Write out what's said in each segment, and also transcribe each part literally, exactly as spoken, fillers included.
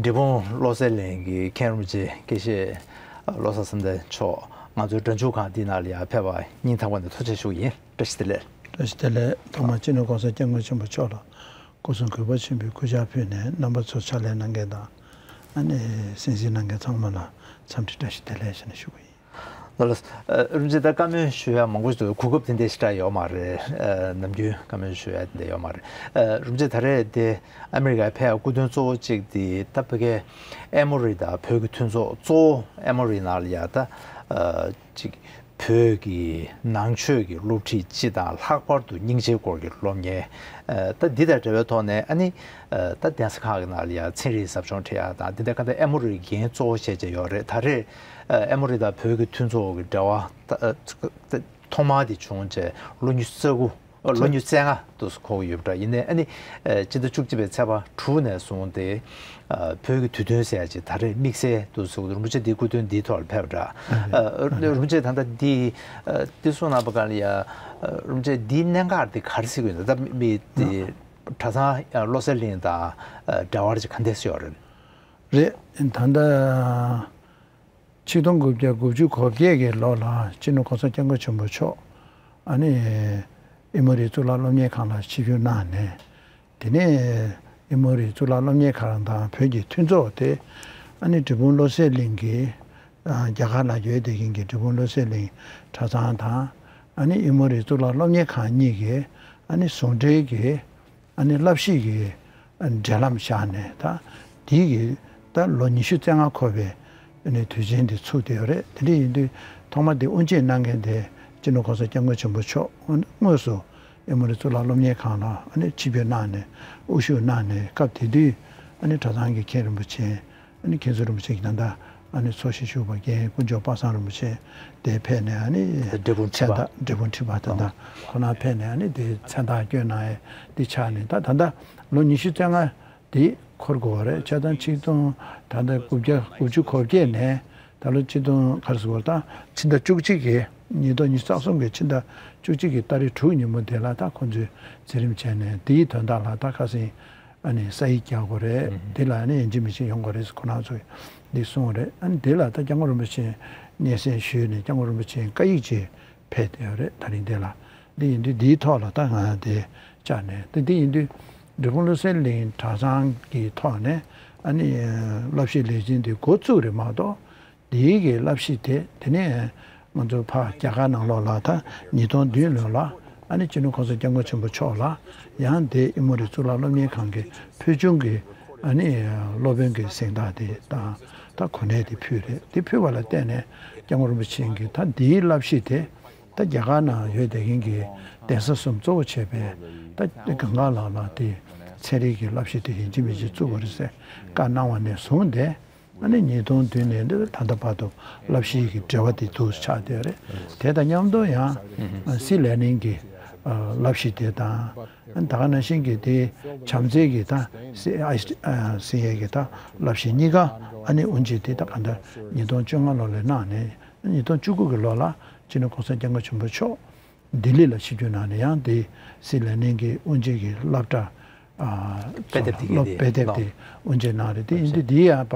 འབྲས་སྤུངས་བློ་གསལ་གླིང་གི་མཁན་རིན་པོ་ཆེ་དགེ་བཤེས་བློ་བཟང་བསམ་གཏན་མཆོག་ང་ཚོའི་སྒྲ་འཇུག་ཁང་འདི་ནང་ལ་ཡར་ཕེབས་པར་སྙིང་ཐག་པ་ནས་ཐུགས་རྗེ་ཆེ་ཞུ་གི་ཡིན། བཀྲ་ཤིས་བདེ་ལེགས། བཀྲ་ཤིས་བདེ་ལེགས། ཐོག་མར་སྤྱི་ནོར་༸གོང་ས་༸སྐྱབས་མགོན་ཆེན་པོ་མཆོག་ལ་སྐུ་གསུང་གུས་པ་ཆེན་པོས་སྐུ་ཕྱག་ཕུལ་ནས་རྣམ་པ་ཚོ་ཕྱག་ལས་གནང་མཁན་དང་། ཨ་ནི་གསན་གཟིགས་གནང་མཁན་ཚང་མ་ལ་འཚམས་འདྲི་བཀྲ་ཤིས་བདེ་ལེགས་ཞེས་ནས་ཞུ་གི་ཡིན། ལགས་ལགས། ཨ། རིན་པོ་ཆེ་ད་བཀའ་མོལ་ཞུ་ཡ་མང་པོ་ཞིག་འདུག་གོ་སྐབས་དེ་འདྲ་ཞིག་རག་ཡོད་མ་རེད། ཨ། ནམ་རྒྱུན་བཀའ་མོལ་ཞུ་ཡ་དེ་འདྲ་ཡོད་མ་རེད། ཨ། རིན་པོ་ཆེ་ད་རེས་དེ་ཨ་མི་རི་ཀར་ཕེབས་ཡ་སྐུ་མདུན་གཙོ་བོ་གཅིག་དེ་ད་ཕ་གིའི་ཨེ་མོ་རི་དང་བོད་ཀྱི་མཐུན་ཚོགས། གཙོ་བོ་ཨེ་མོ་རི་ནང་ལ་ཡ་ད། ཨ། གཅིག་བོད་ཀྱི་ནང་ཆོས་ཀྱི་སློབ་ཁྲིད་སྤྱི་དང་ལྷག་པར་དུ་སྙིང་རྗེའི་སྐོར་གྱི་སློབ་གཉེར། ཨ། ད་འདི་དང་འབྲེལ་བའི་ཐོག་ནས་ཨ་ནི། ཨ། ད་གདན་ས་ཁག་གི་ནང་ལ་ཡང་ཚན་རིག་ཟབ་སྦྱོང་ཁྲིད་ཡག་དང་འདི་འདྲ་ག་འདྲ་ཨེ་མོ་རི་འགན་གཙོ་བོ་བཞེས་བྱས་ཡོད་རེད། ད་རེས་ཨ་ཨེ་མོ་རི་དང་བོད་ཀྱི་མཐུན་ཚོགས་ཀྱི་འབྲེལ་བ་ད་ཨ་ཐོག་མ་དེ་བྱུང་བྱས་ལོ་ཉི་ཤུ་རྩ་དགུ། ལོ་ཉི་ཤུ་རྩ་ལྔ་དུ་འཁོར་གྱི་ཡོད་པ་འདྲ། ཡིན་ནའི་ཨ་ནི་ཨ་སྤྱི་ཟླ་བཅུ་གཅིག་པའི་ཚེས་པ་དྲུག་ནས་བཟུང་སྟེ་ཨ་བོད་ཀྱི་དུས་སྟོན་ཟེར་ཡག་ཅིག་ད་རེས་དམིགས་བསལ་དུ་བཟོས། རིན་པོ་ཆེ་འདི་སྐུ་མདུན་འདིའི་ཐོག་ལ་ཕེབས་པ་འདྲ། ཨ་རིན་པོ་ཆེ་ད་ལྟ་འདི་ཨ་འདི་གསུང་གནང་བ་ག་ལ་ཡ། ཨ་རིན་པོ་ཆེ་འདིའི་གནད་འགག་འདི་ག་རེ་ཟེར་གྱི་ཡོད་ན། ད་མི་མི་འདི་གྲྭ་ཚང་བློ་གསལ་གླིང་དང་འབྲེལ་བ་ཅིག་ག་འདྲ་ཡོད་རེད། རེད། ད་ལྟ་ཆིག་སྟོང་དགུ་བརྒྱ་དགུ་བཅུ་གོ་བརྒྱད་ཀྱི་ལོ་ལ་སྤྱི་ནོར་༸གོང་ས་༸སྐྱབས་མགོན་ཆེན་པོ་མཆོག་ཨ་ནི་ཨེ་མོ་རི་གཙུག་ལག་སློབ་གཉེར་ཁང་ལ་ཆིབས་བསྒྱུར་གནང་ནས། དེ་ནས་ཨེ་མོ་རི་གཙུག་ལག་སློབ་གཉེར་ཁང་དང་བོད་ཀྱི་མཐུན་ཚོགས་དེ་ཨ་ནི་འབྲས་སྤུངས་བློ་གསལ་གླིང་གི་རྒྱ་གར་ལ་ཡོད་བསྡད་མཁན་གྱི་འབྲས་སྤུངས་བློ་གསལ་གླིང་གྲྭ་ཚང་དང་། ཨ་ནི་ཨེ་མོ་རི་གཙུག་ལག་སློབ་གཉེར་ཁང་གཉིས་ཀྱི་ཨ་ནི་ཟུང་འབྲེལ་གྱི་ཨ་ནི་བསླབ་གཞི་གི་འབྲེལ་ལམ་བཞག་ནས། ད་དེའི་གི་ད་ལོ་ཉི་ཤུ་རྩ་ལྔ་འཁོར་བའི་ཨ་ནི་དུས་ཆེན་དེ་ཚུགས་བསྡད་ཡོད་རེད། དེ་འདྲ་ཡིན་དུས་ཐོག་མ་དེ་དབུ་འབྱེད་གནང་མཁན་དེ་སྤྱི་ནོར་༸གོང་ས་༸སྐྱབས་མགོན་ཆེན་པོ་མཆོག་དངོས་སུ་ཨེ་མོ་རི་གཙུག་ལག་སློབ་གཉེར་ཁང་ལ་ཨ་ནི་ཆིབས་བསྒྱུར་གནང་ནས་དབུ་བཞུགས་གནང་ནས། སྐབས་དེ་དུས་ཨ་ནི་གྲྭ་ཚང་གི་མཁན་རིན་པོ་ཆེ། ཨ་ནི་མཁན་ཟུར་རིན་པོ་ཆེ་གི་ད་ལྟ་ཨ་ནི་འཚོ་ཞིང་བཞུགས་པ་རྒན་དཀོན་མཆོག་དཔག་བསམ་རིན་པོ་ཆེ་དེ་ཕེབས་ནས། ཨ་ནི་འབྲས་སྤུངས་ཁྲི་པ། མཚན་རྟགས། འབྲས་སྤུངས་ཁྲི་པ་ད་ལྟ་ཁོ་ན་ཕེབས་ནས་ཨ་ནི་དེ་མཚན་རྟགས་བསྐྱོན་གནང་ཡས་དེ་ཆགས་ནས། ད་ད་ལྟ་ལོ་ཉི་ཤུ་རྩ་ལྔ་དེ་འཁོར་དགོས་པ་རེད། བྱས་ཙང་ཆིག་སྟོང་ད་ལྟ་དགུ་བརྒྱ་དགུ་བཅུ་གོ་བརྒྱད་ནས་ད་ལོ་ཆིག་སྟོང་ག་རེ་ཟེར་དགོས་རེད། ད་ཕྱི་ཟླ་བཅུ་གཅིག་གི་ཉིས་སྟོང་ཉི་ཤུ་རྩ་གསུམ་གི་ཕྱི་ཟླ་བཅུ་གཅིག་གི་ཏ་རིག་དྲུག་ཉིན་མོ་དེ་ལ་ད་ཁོང་ཚོས་མཛད་རིམ་བྱས་ནས་དེའི་དོན་དག་ལ་ད་ཁ་སང་ཨ་ནི་ས་ཡིག་རྒྱག་དགོས་རེད། ཨུ་ཧུམ། དེ་ལ་ཨ་ནི་ཡིན་གཅིག་མིན་གཅིག་ཡོང་དགོས་རེད་ཟེར་ཁོ་རང་ཚོས་འདི་གསུངས་རེད། ཨ་ནི་དེ་ལ་ད་སྐྱབས་མགོན་རིན་པོ་ཆེ་སྙན་སེང་ཞུས་ནས་སྐྱབས་མགོན་རིན་པོ་ཆེ་བཀའ་ཡིག་ཅིག་ཕེབས་བསྡད་ཡོད་རེད། ད་རིང་དེ་ལ་འདི་ཡིན་དུས་འདིའི་ཐོག་ལ་ད་ང་དེ་བཅར་ནས། ད་འདི་ཡིན་དུས་འབྲས་སྤུངས་བློ་གསལ་གླིང་གྲྭ་ཚང་གི་ཐོག་ནས་ཨ་ནི་བསླབ་གཞི་ལས་འཛིན་དེ་འགོ་བཙུགས་རེད་མ་གཏོགས། དེའི་གི་བསླབ་གཞི་དེ་དེ་ནས་ང་ཚོ་ཕར་རྒྱ་གར་ནང་ལོགས་ལ་ད་ཉིས་སྟོང་བདུན་ལོ་ལ་ཨ་ནི་སྤྱི་ནོར་༸གོང་ས་༸སྐྱབས་མགོན་ཆེན་པོ་མཆོག་ལ་ཡང་དེ་ཨེ་མོ་རི་གཙུག་ལག་སློབ་གཉེར་ཁང་གི་ཕུལ་བྱུང་གི་ཨ་ནི་སློབ་དཔོན་གྱི་གཟེངས་རྟགས་དེ་དང་ད་གོ་གནས་དེ་ཕུལ་རེད། དེ་ཕུལ་བ་ལ་བརྟེན་ནས་སྐྱབས་མགོན་རིན་པོ་ཆེ་གིས་ད་འདིའི་བསླབ་གཞི་དེ་ད་རྒྱ་གར་ནང་ཡོད་བསྡད་མཁན་གྱི་གདན་ས་གསུམ་གཙོ་བོ་བྱས་པའི་ད་སྒང་ག་ལ་ལ་དེ་ཚན་རིག་གི་བསླབ་གཞི་དེ་ཡིན་གཅིག་མིན་གཅིག་བཙུགས་དགོས་རེད་ཟེར་བཀའ་གནང་བ་ནས་བཟུང་སྟེ། ཨ་ནི་ཉིས་སྟོང་བདུན་ནས་ད་ལྟ་བར་དུ་བསླབ་གཞི་གི་འབྲེལ་བ་དེ་འདུག་ཆགས་བསྡད་རེད། དེ་དང་མཉམ་དུ་ཡང་སི་ལེ་ནིང་གི་བསླབ་གཞི་དེ་དང་། ད་ག་ནང་བཞིན་གྱི་དེ་བྱམས་བརྩེ་གི་ད་སི་ཨའི་སི་ཨ་སི་ཨའི་གི་ད་བསླབ་གཞི་གཉིས་ཀ་ཨ་ནི་དབུ་འབྱེད་དེ་ད་ག་འདྲ་ཉིས་སྟོང་བཅོ་ལྔ་ལོ་ལ་གནང་ནས། ཉིས་སྟོང་བཅུ་དགུ་གི་ལོ་ལ་སྤྱི་ནོར་༸གོང་ས་༸སྐྱབས་མགོན་ཆེན་པོ་མཆོག་ལྡི་ལི་ལ་ཆིབས་བསྒྱུར་གནང་ནས་ཡང་དེ་སི་ལེ་ནིང་གི་དབུ་འབྱེད་ཀྱི་སློབ་གྲྭ། ཨ། དཔེ་དེབ་དེ་གའི་སློབ་དེ་དཔེ་དེབ་དེ་དབུ་འབྱེད་གནང་རེད། དེ་ཡིན་དུས་འདི་ཡང་པ་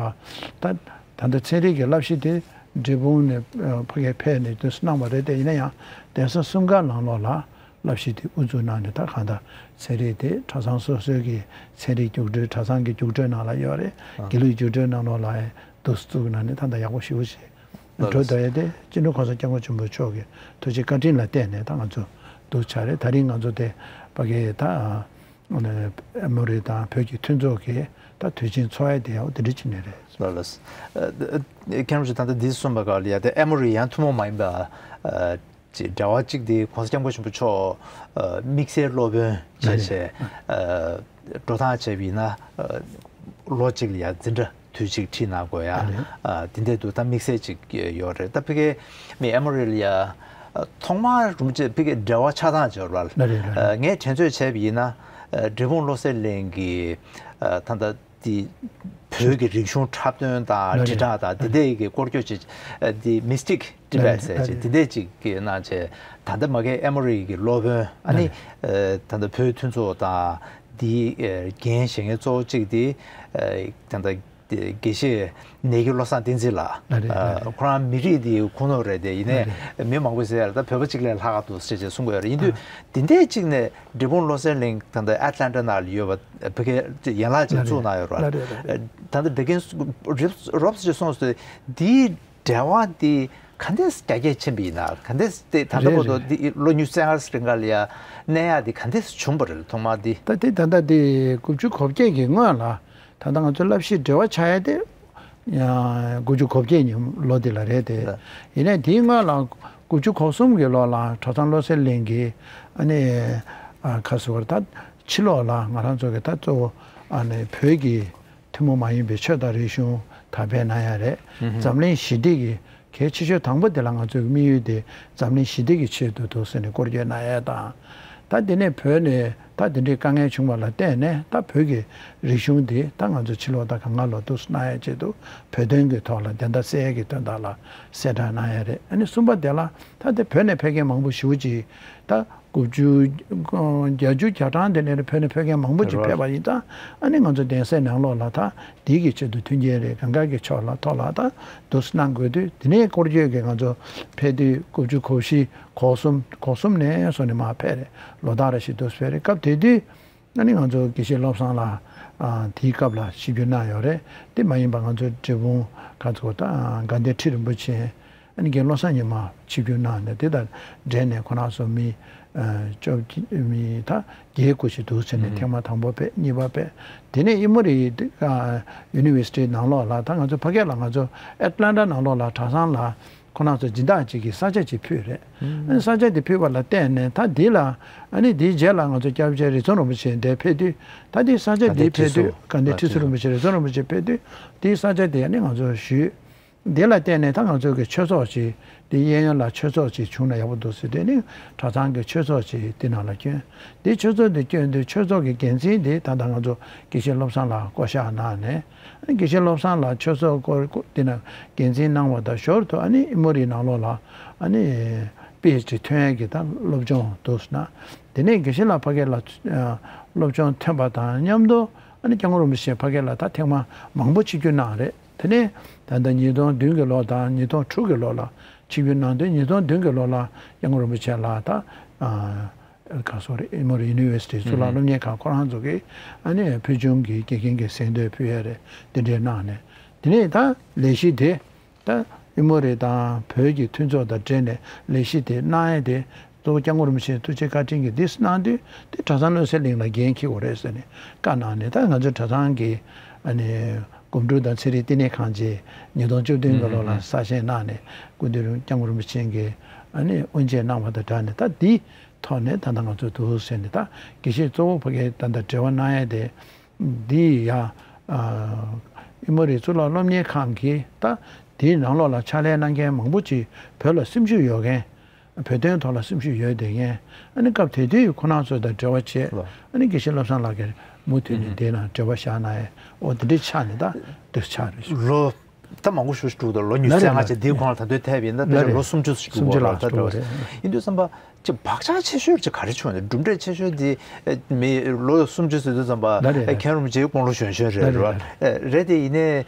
ད་ད་ལྟ་ཚན་རིག་གི་བསླབ་གཞི་དེ་འབྲས་སྤུངས་ནས་ཨ་ཕ་གིར་ཕེབས་ནས་དུས་སུ་གནང་བ་རེད། དེ་ཡིན་ན་ཡང་གདན་ས་གསུམ་ཀ་ནང་ལོགས་ལ་བསླབ་གཞི་དེ་དབུ་འཛུགས་གནང་ནས། ད་གང་ལྟར་ཚན་རིག་དེ་གྲྭ་ཚང་སོ་སོའི་གི་ཚན་རིག་རྒྱུགས་སྤྲོད། གྲྭ་ཚང་གི་རྒྱུགས་སྤྲོད་ནང་ལ་ཡོད་རེད། ཨ། དགེ་ལུགས་རྒྱུགས་སྤྲོད་ནང་ལོགས་ལ་ཡང་དུས་སུ་བཙུགས་གནང་ནས་ད་ལྟ་ཡག་པོ་ཞེ་པོ་ཞིག་འགྲོ་བསྡད་ཡོད་དེ། སྤྱི་ནོར་༸གོང་ས་༸སྐྱབས་མགོན་ཆེན་པོ་མཆོག་གི་ཐུགས་རྗེ་བཀའ་དྲིན་ལ་བརྟེན་ནས་ད་ང་ཚོ་འདུག་ཆགས་རེད། ད་རིང་ང་ཚོ་དེ་ཕ་གི་ད་ཨ་ནི་ཨེ་མོ་རི་དང་བོད་ཀྱི་མཐུན་ཚོགས་ཀྱི་ད་དུས་ཆེན་འཚོགས་ཡ་དེ་ཡང་དེ་འདྲ་བྱས་ནས་རེད། ལགས་ལགས། ཨ་མཁན་རིན་པོ་ཆེ་ད་ལྟ་འདི་གསུངས་པ་ག་ལ་ཡ་དེ་ཨེ་མོ་རི་ཡང་ཐུན་མོང་མ་ཡིན་པ་ཨ་ཅིག་འབྲེལ་བ་གཅིག་དེ་༸གོང་ས་༸སྐྱབས་མགོན་ཆེན་པོ་མཆོག་ཨ་དམིགས་བསལ་སློབ་དཔོན་བྱས་བྱས་ཨ་འགྲོ་སྟངས་བྱས་པ་ཡིན་ན་ཨ་ལོ་གཅིག་ལ་ཡ་འཛིན་གྲྭ་དུས་གཅིག་ཁྲིད་གནང་དགོས་ཡ། ཨ་རེད། ཨ་དེ་འདྲ་འདུག་ད་དམིགས་བསལ་ཅིག་ཡོད་རེད། ད་ཕ་གིའི་མི་ཨེ་མོ་རི་ལ་ཡ་ཨ་ཐོག་མར་རིན་པོ་ཆེ་ཕ་གིའི་འབྲེལ་བ་ཆགས་སྟངས་ཅིག་ཡོད་རེད་པ། ཨ་ངས་དྲན་ཚོད་བྱས་པ་ཡིན་ན་ཨ་འབྲས་སྤུངས་བློ་གསལ་གླིང་གི་ཨ་ད་ལྟ་དེ་བོད་ཀྱི་རིག་གཞུང་འཁྲབ་སྟོན་དང་དྲིལ་བསྒྲགས་དང་དེ་འདྲའི་གི་སྐོར་སྐྱོད་ཅིག་ཨ་དེ་Mystic Tibet ཟེར་ཅིག་དེ་འདྲའི་ཅིག་གི་གནང་བྱས། ད་ལྟ་མ་གིའི་ཨེ་མོ་རི་གི་སློབ་དཔོན་ཨ་ནི་ཨ་ད་ལྟ་བོད་མཐུན་ཚོགས་དང་དེའི་ཨ་འགན་བཞེས་མཁན་གཙོ་བོ་གཅིག་དེ་ཨ་ད་ལྟ་ དེ་དགེ་བཤེས་ནེའུ་གི་བློ་བཟང་བསྟན་འཛིན་ལགས། ལགས་རེད། ལགས་རེད། ཁོ་རང་མི་རིགས་འདི་ཁུངས་ལུང་རེད་དེ། ཡིན་ནའི་མི་མང་པོས་ཟེར་ཡ་ལ་ད་བོད་པ་གཅིག་ལས་ལྷག་ག་འདུག་ཟེར་བྱས་གསུང་གི་ཡོད་རེད། ཡིན་དུས་འདི་འདྲའི་གཅིག་ནས་འབྲས་སྤུངས་བློ་གསལ་གླིང་ད་ལྟ་ཨེཊ་ལན་ཊ་ནང་ལ་ཡོད་པ་བོད་སྐད་ཡན་ལག་ཅིག་བཙུགས་གནང་ཡོད་རེད། ལགས་རེད། ལགས་རེད། ད་ལྟ་འདི་གིན་རོབ་རོབ་ཅིག་གསུངས་སོང་། འདིའི་འབྲེལ་བ་འདི་ག་འདྲས་རྒྱ་སྐྱེད་ཕྱིན་པ་ཡིན་ན། ག་འདྲས་དེ་ད་ལྟ་བར་དུ་འདི་ལོ་ཉི་ཤུ་རྩ་ལྔ་རིང་ག་ལ་ཡ་གནས་ཡག་འདི་ག་འདྲས་བྱུང་བ་རེད། ཐོག་མ་འདི། ད་དེ་ད་ལྟ་དེ་དགུ་བཅུ་གོ་བརྒྱད་ཀྱི་སྔོན་ལ། ད་ལྟ་ང་ཚོ་བསླབ་གཞི་འབྲེལ་བ་ཆགས་ཡ་དེ་ཡང་དགུ་བཅུ་གོ་བརྒྱད་ཉིན་ལོ་འདི་ལ་རེད་དེ། ལགས། ཡིན་ནའི་དེའི་སྔོན་ལ་དགུ་བཅུ་གོ་གསུམ་གྱི་ལོ་ལ་གྲྭ་ཚང་བློ་གསལ་གླིང་གི་ཨ་ནི་ཨ་ཁ་སོ་བར་ད་ཕྱི་ལོགས་ལ་ང་རང་ཚོ་གི་ད་གཙོ་བོ་ཨ་ནི་བོད་ཀྱི་ཐུན་མོང་མ་ཡིན་པའི་ཆོས་དང་རིག་གཞུང་དར་སྤེལ་གནང་ཡ་རེད། འཛམ་གླིང་ཞི་བདེ་གི་གལ་ཆེ་ཤོས་དང་པོ་དེ་ལ་ང་ཚོའི་དམིགས་ཡུལ་དེ་འཛམ་གླིང་ཞི་བདེ་གི་ཆེད་དུ་འདུག་ཟེར་ནས་སྐོར་སྐྱོད་གནང་ཡས་དང་། ད་དེ་ནས་བོད་ནས་ད་དེ་འདྲའི་དཀའ་ངལ་བྱུང་བ་ལ་བརྟེན་ནས་ད་བོད་ཀྱི་རིག་གཞུང་དེ་ད་ང་ཚོ་ཕྱི་ལོགས་ད་ག་ང་ལོག་འདུག་གནང་ཡས་ཆེད་དུ་བོད་དོན་གྱི་ཐོག་ལ་བདེན་མཐའ་གསལ་ཡས་ཀྱི་དོན་དག་ལ་གསལ་བསྒྲགས་གནང་ཡས་རེད། ཨ་ནི་གསུམ་པ་དེ་ལ་ད་དེ་བོད་ནས་ཕེབས་མཁན་མང་པོ་ཞེ་པོ་ཅིག་ད། དགུ་བཅུ། བརྒྱད་ཅུ་གྱ་གྲངས་དེ་ནས་བོད་ནས་ཕེབས་མཁན་མང་པོ་ཅིག་ཕེབས་པ་ཡིན་ཙང་། ཨ་ནི་ང་ཚོ་གདན་སའི་ནང་ལོགས་ལ་ད་འདི་གི་ཆེད་དུ་མཐུན་རྐྱེན་རེད། གང་ག་གི་ཕྱོགས་ལ་ཐོག་ལ་ད་འདུག་སེ་གནང་དགོས་དུས། དེ་ནས་སྐོར་སྐྱོད་ཀྱིས་ང་ཚོ་ཕེབས་དུས་དགུ་བཅུ་གོ་བཞི་གོ་གསུམ་གོ་གསུམ་ནས་བཟུང་ནས་མར་ཕེབས་རེད། ལོ་ལྟར་རེ་བཞིན་འདུག་སེ་ཕེབས་རེད། སྐབས་དེ་དུས་ཨ་ནི་ང་ཚོ་དགེ་བཤེས་བློ་བཟང་ལགས་དེའི་སྐབས་ལ་ཆིབས་བསྒྱུར་གནང་ཡོད་རེད། དེ་མ་ཡིན་པ་ང་ཚོ་འབྲས་སྤུངས་ག་ཚོད་ད་དགའ་ལྡན་ཁྲི་རིན་པོ་ཆེ། ཨ་ནི་རྒན་བློ་བཟང་ཉི་མ་ཆིབས་བསྒྱུར་གནང་ནས། དེ་དང་འབྲེལ་ནས་ཁོ་རང་ཚོ་མི་ཨ་བཅོ་བརྒྱད་མི་ད་བརྒྱད་དགུ་ཞིག་འདུག་ཟེར་ནས། ཐེངས་མ་དང་པོ་ཕེབས། གཉིས་པ་ཕེབས། དེ་ནས་ཨི་མོ་རི་ཨ་ཡུ་ནི་ཝར་སི་ཊི་ནང་ལོགས་ལ། ད་ང་ཚོ་ཕ་གི་ལ་ང་ཚོ་ཨེཊ་ལན་ཊ་ནང་ལོགས་ལ་གྲྭ་ཚང་ལ་ཁོ་རང་ཚོ་སྦྱིན་བདག་ཅིག་གིས་ས་ཆ་ཅིག་ཕུལ་རེད། ཨ་ནི་ས་ཆ་དེ་ཕུལ་བ་ལ་བརྟེན་ནས། ད་འདི་ལ་ཨ་ནི་འདིའི་རྗེས་ལ་ང་ཚོ་སྐྱབས་རྗེ་རི་ཛོན་རིན་པོ་ཆེ་འདིར་ཕེབས་དུས། ད་འདི་ས་ཆ་འདི་ཕེབས་དུས། དགའ་ལྡན་ཁྲི་ཟུར་རིན་པོ་ཆེ་རི་ཛོན་རིན་པོ་ཆེ་ཕེབས་དུས། འདིའི་ས་ཆ་དེ་ཨ་ནི་ང་ཚོ་ཞུས། དེ་ལ་བརྟེན་ནས་ད་ང་ཚོ་གི་ཆོས་ཚོགས་ཅིག་འདི་གཡས་གཡོན་ལ་ཆོས་ཚོགས་ཅིག་བྱུང་ན་ཡག་པོ་འདུག་ཟེར་དུས། ཨ་ནི་གྲྭ་ཚང་གི་ཆོས་ཚོགས་ཅིག་འདི་ནང་ལ་བསྐྱོན། འདི་ཆོས་ཚོགས་འདི་བསྐྱོན་དུས། ཆོས་ཚོགས་ཀྱི་འགན་འཛིན་འདི་ད་ལྟ་ང་ཚོ་དགེ་བཤེས་བློ་བཟང་ལགས་བསྐོ་བཞག་གནང་ནས། ཨ་ནི་དགེ་བཤེས་བློ་བཟང་ལགས་ཆོས་ཚོགས་སྐོར་འདི་ནང་འགན་འཛིན་གནང་བ་དང་། ཞོར་དུ་ཨ་ནི་ཨི་མོ་རི་ནང་ལོགས་ལ་ཨ་ནི་པི་ཨེཆ་ཌི་ཐོན་ཡས་ཀྱི་ད་སློབ་སྦྱོང་འདུག་ཟེར་ན། དེ་ནས་དགེ་བཤེས་ལགས་ཕ་གི་ལ་ཨ་སློབ་སྦྱོང་ཐོན་པ་དང་མཉམ་དུ། ཨ་ནི་སྐྱབས་མགོན་རིན་པོ་ཆེ་ཕ་གི་ལ་ད་ཐེངས་མ་མང་པོ་ཆིབས་བསྒྱུར་གནང་རེད། དེ་ནས་ད་ལྟ་ཉིས་སྟོང་བདུན་གྱི་ལོ་དང་ཉིས་སྟོང་དྲུག་གི་ལོ་ལ་ཆིབས་བསྒྱུར་གནང་དུས། ཉིས་སྟོང་བདུན་གྱི་ལོ་ལ་སྐྱབས་མགོན་རིན་པོ་ཆེ་ལ་ད་ཨ་ག་སོ་རེད། ཨི་མོ་རི་ཡུ་ནི་ཝར་སི་ཊི་གཙུག་ལག་སློབ་གཉེར་ཁང་ཁོ་རང་ཚོ་གིས་ཨ་ནི་ཕུལ་བྱུང་གི་དགེ་རྒན་གྱི་གཟེངས་བསྟོད་ཕུལ་ཡས་རེད། དེ་འདྲས་གནང་ནས། དེ་ནས་ད་ལས་གཞི་དེ་ད་ཨི་མོ་རི་དང་བོད་ཀྱི་མཐུན་ཚོགས་དང་འབྲེལ་ནས་ལས་གཞི་དེ་གནང་ཡས་དེ། གཙོ་བོ་སྐྱབས་མགོན་རིན་པོ་ཆེའི་ཐུགས་རྗེ་བཀའ་དྲིན་གྱིས་འདི་གནང་དུས། དེ་གྲྭ་ཚང་བློ་གསལ་གླིང་ལ་འགན་འཁྱེར་དགོས་རེད་ཟེར་ནས་བཀའ་གནང་ནས། ད་ང་ཚོའི་གྲྭ་ཚང་གི་ཨ་ནི་སྒོམ་སྒྲུབ་དང་ཚན་རིག་བསྟི་གནས་ཁང་བཅས་ཉིས་སྟོང་བཅུ་བདུན་གྱི་ལོ་ལ་གསར་བཞེངས་གནང་ནས། སྐུ་མདུན་སྐྱབས་མགོན་རིན་པོ་ཆེ་གིས་ཨ་ནི་དབུ་འབྱེད་གནང་བ་དང་སྦྲགས་ནས། ད་འདིའི་ཐོག་ནས་ད་ལྟ་ང་ཚོ་འདུག་ཟེར་ནས། ད་དགེ་བཤེས་གཙོ་བོ་ཕ་གིར་ད་ལྟ་འབྲེལ་བ་གནང་ཡས་དེ། འདི་ཡ་ཨ་ཨི་མོ་རི་གཙུག་ལག་སློབ་གཉེར་ཁང་གིས་ད་དེའི་ནང་ལོགས་ལ་ཕྱག་ལས་གནང་མཁན་མང་པོ་ཅིག་བོད་ལ་སེམས་ཤུགས་ཡོད་མཁན། བོད་དོན་ཐོག་ལ་སེམས་ཤུགས་ཡོད་བསྡད་མཁན། ཨ་ནི་སྐབས་དེ་དུས་ཁོ་རང་ཚོ་དང་འབྲེལ་བ་བྱས། ལགས། ཨ་ནི་དགེ་བཤེས་བློ་བཟང་ལགས་ཀྱིས་མུ་མཐུད་ནས་ཨུ་དེའི་ནང་འབྲེལ་བ་བཞག་གནང་ཡས། འོ་དེ་འདྲའི་ཆ་ནས་ད་འདི་ཆགས་རེད། ལོ་ད་མང་པོ་ཞིག་འགྲོ་འདུག་ལོ་ཉི་ཤུ་རྩ་ལྔ་ལ་ཅིག་འདིའི་གོང་ལ་ད་དུང་ཐེབས་ཡིན་ན། ལགས་རེད། ཕལ་ཆེར་ལོ་སུམ་ཅུ་ཞིག་འགྲོ་གི་ཡོད་རེད། ད་འགྲོ་གི་རེད། ཡིན་དུས་ཙམ་པ་ཅིག་བག་ཆགས་ཆེ་ཤོས་ཅིག་ག་རེ་བྱུང་ཡོད། གྲུབ་འབྲས་ཆེ་ཤོས་འདི་མི་ལོ་སུམ་ཅུ་ཟེར་དུས་ཙམ་པ། ལགས་རེད། མཁན་རིན་པོ་ཆེའི་དགུང་ལོ་གཞོན་གཞོན་རེད། ལགས་རེད། རེད་དེ། ཡིན་ནའི་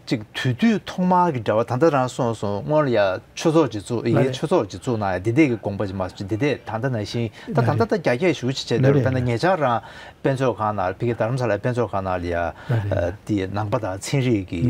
ཅིག་དུས་དུས་ཐོག་མར་གྱི་འབྲེལ་བ། ད་ལྟ་རང་གསུངས་སོང་། སྔོན་ལ་ཡ་ཆོས་ཚོགས་ཅིག་བཙུགས་ཡིན། ལགས་རེད། ཆོས་ཚོགས་ཅིག་བཙུགས་གནང་ཡ། འདི་འདྲས་ཀྱི་དགོངས་པ་ཅིག་མ་བཞེས། འདི་འདྲས་ད་ལྟ་ནང་བཞིན། ད་ད་ལྟ་ད་རྒྱ་སྐྱེད་ཞེ་པོ་ཅིག་བྱས་འདུག་ལགས་རེད། དཔེར་ན་ལགས་རེད། ཉེ་ཆར་རང་དཔེ་མཛོད་ཁང་ནང་། ཕ་གི་རྡ་རམ་ས་ལའི་དཔེ་མཛོད་ཁང་ནང་ལ་ཡ། ལགས་རེད། ཨ་དེ་ནང་པ་དང་ཚན་རིག་གི་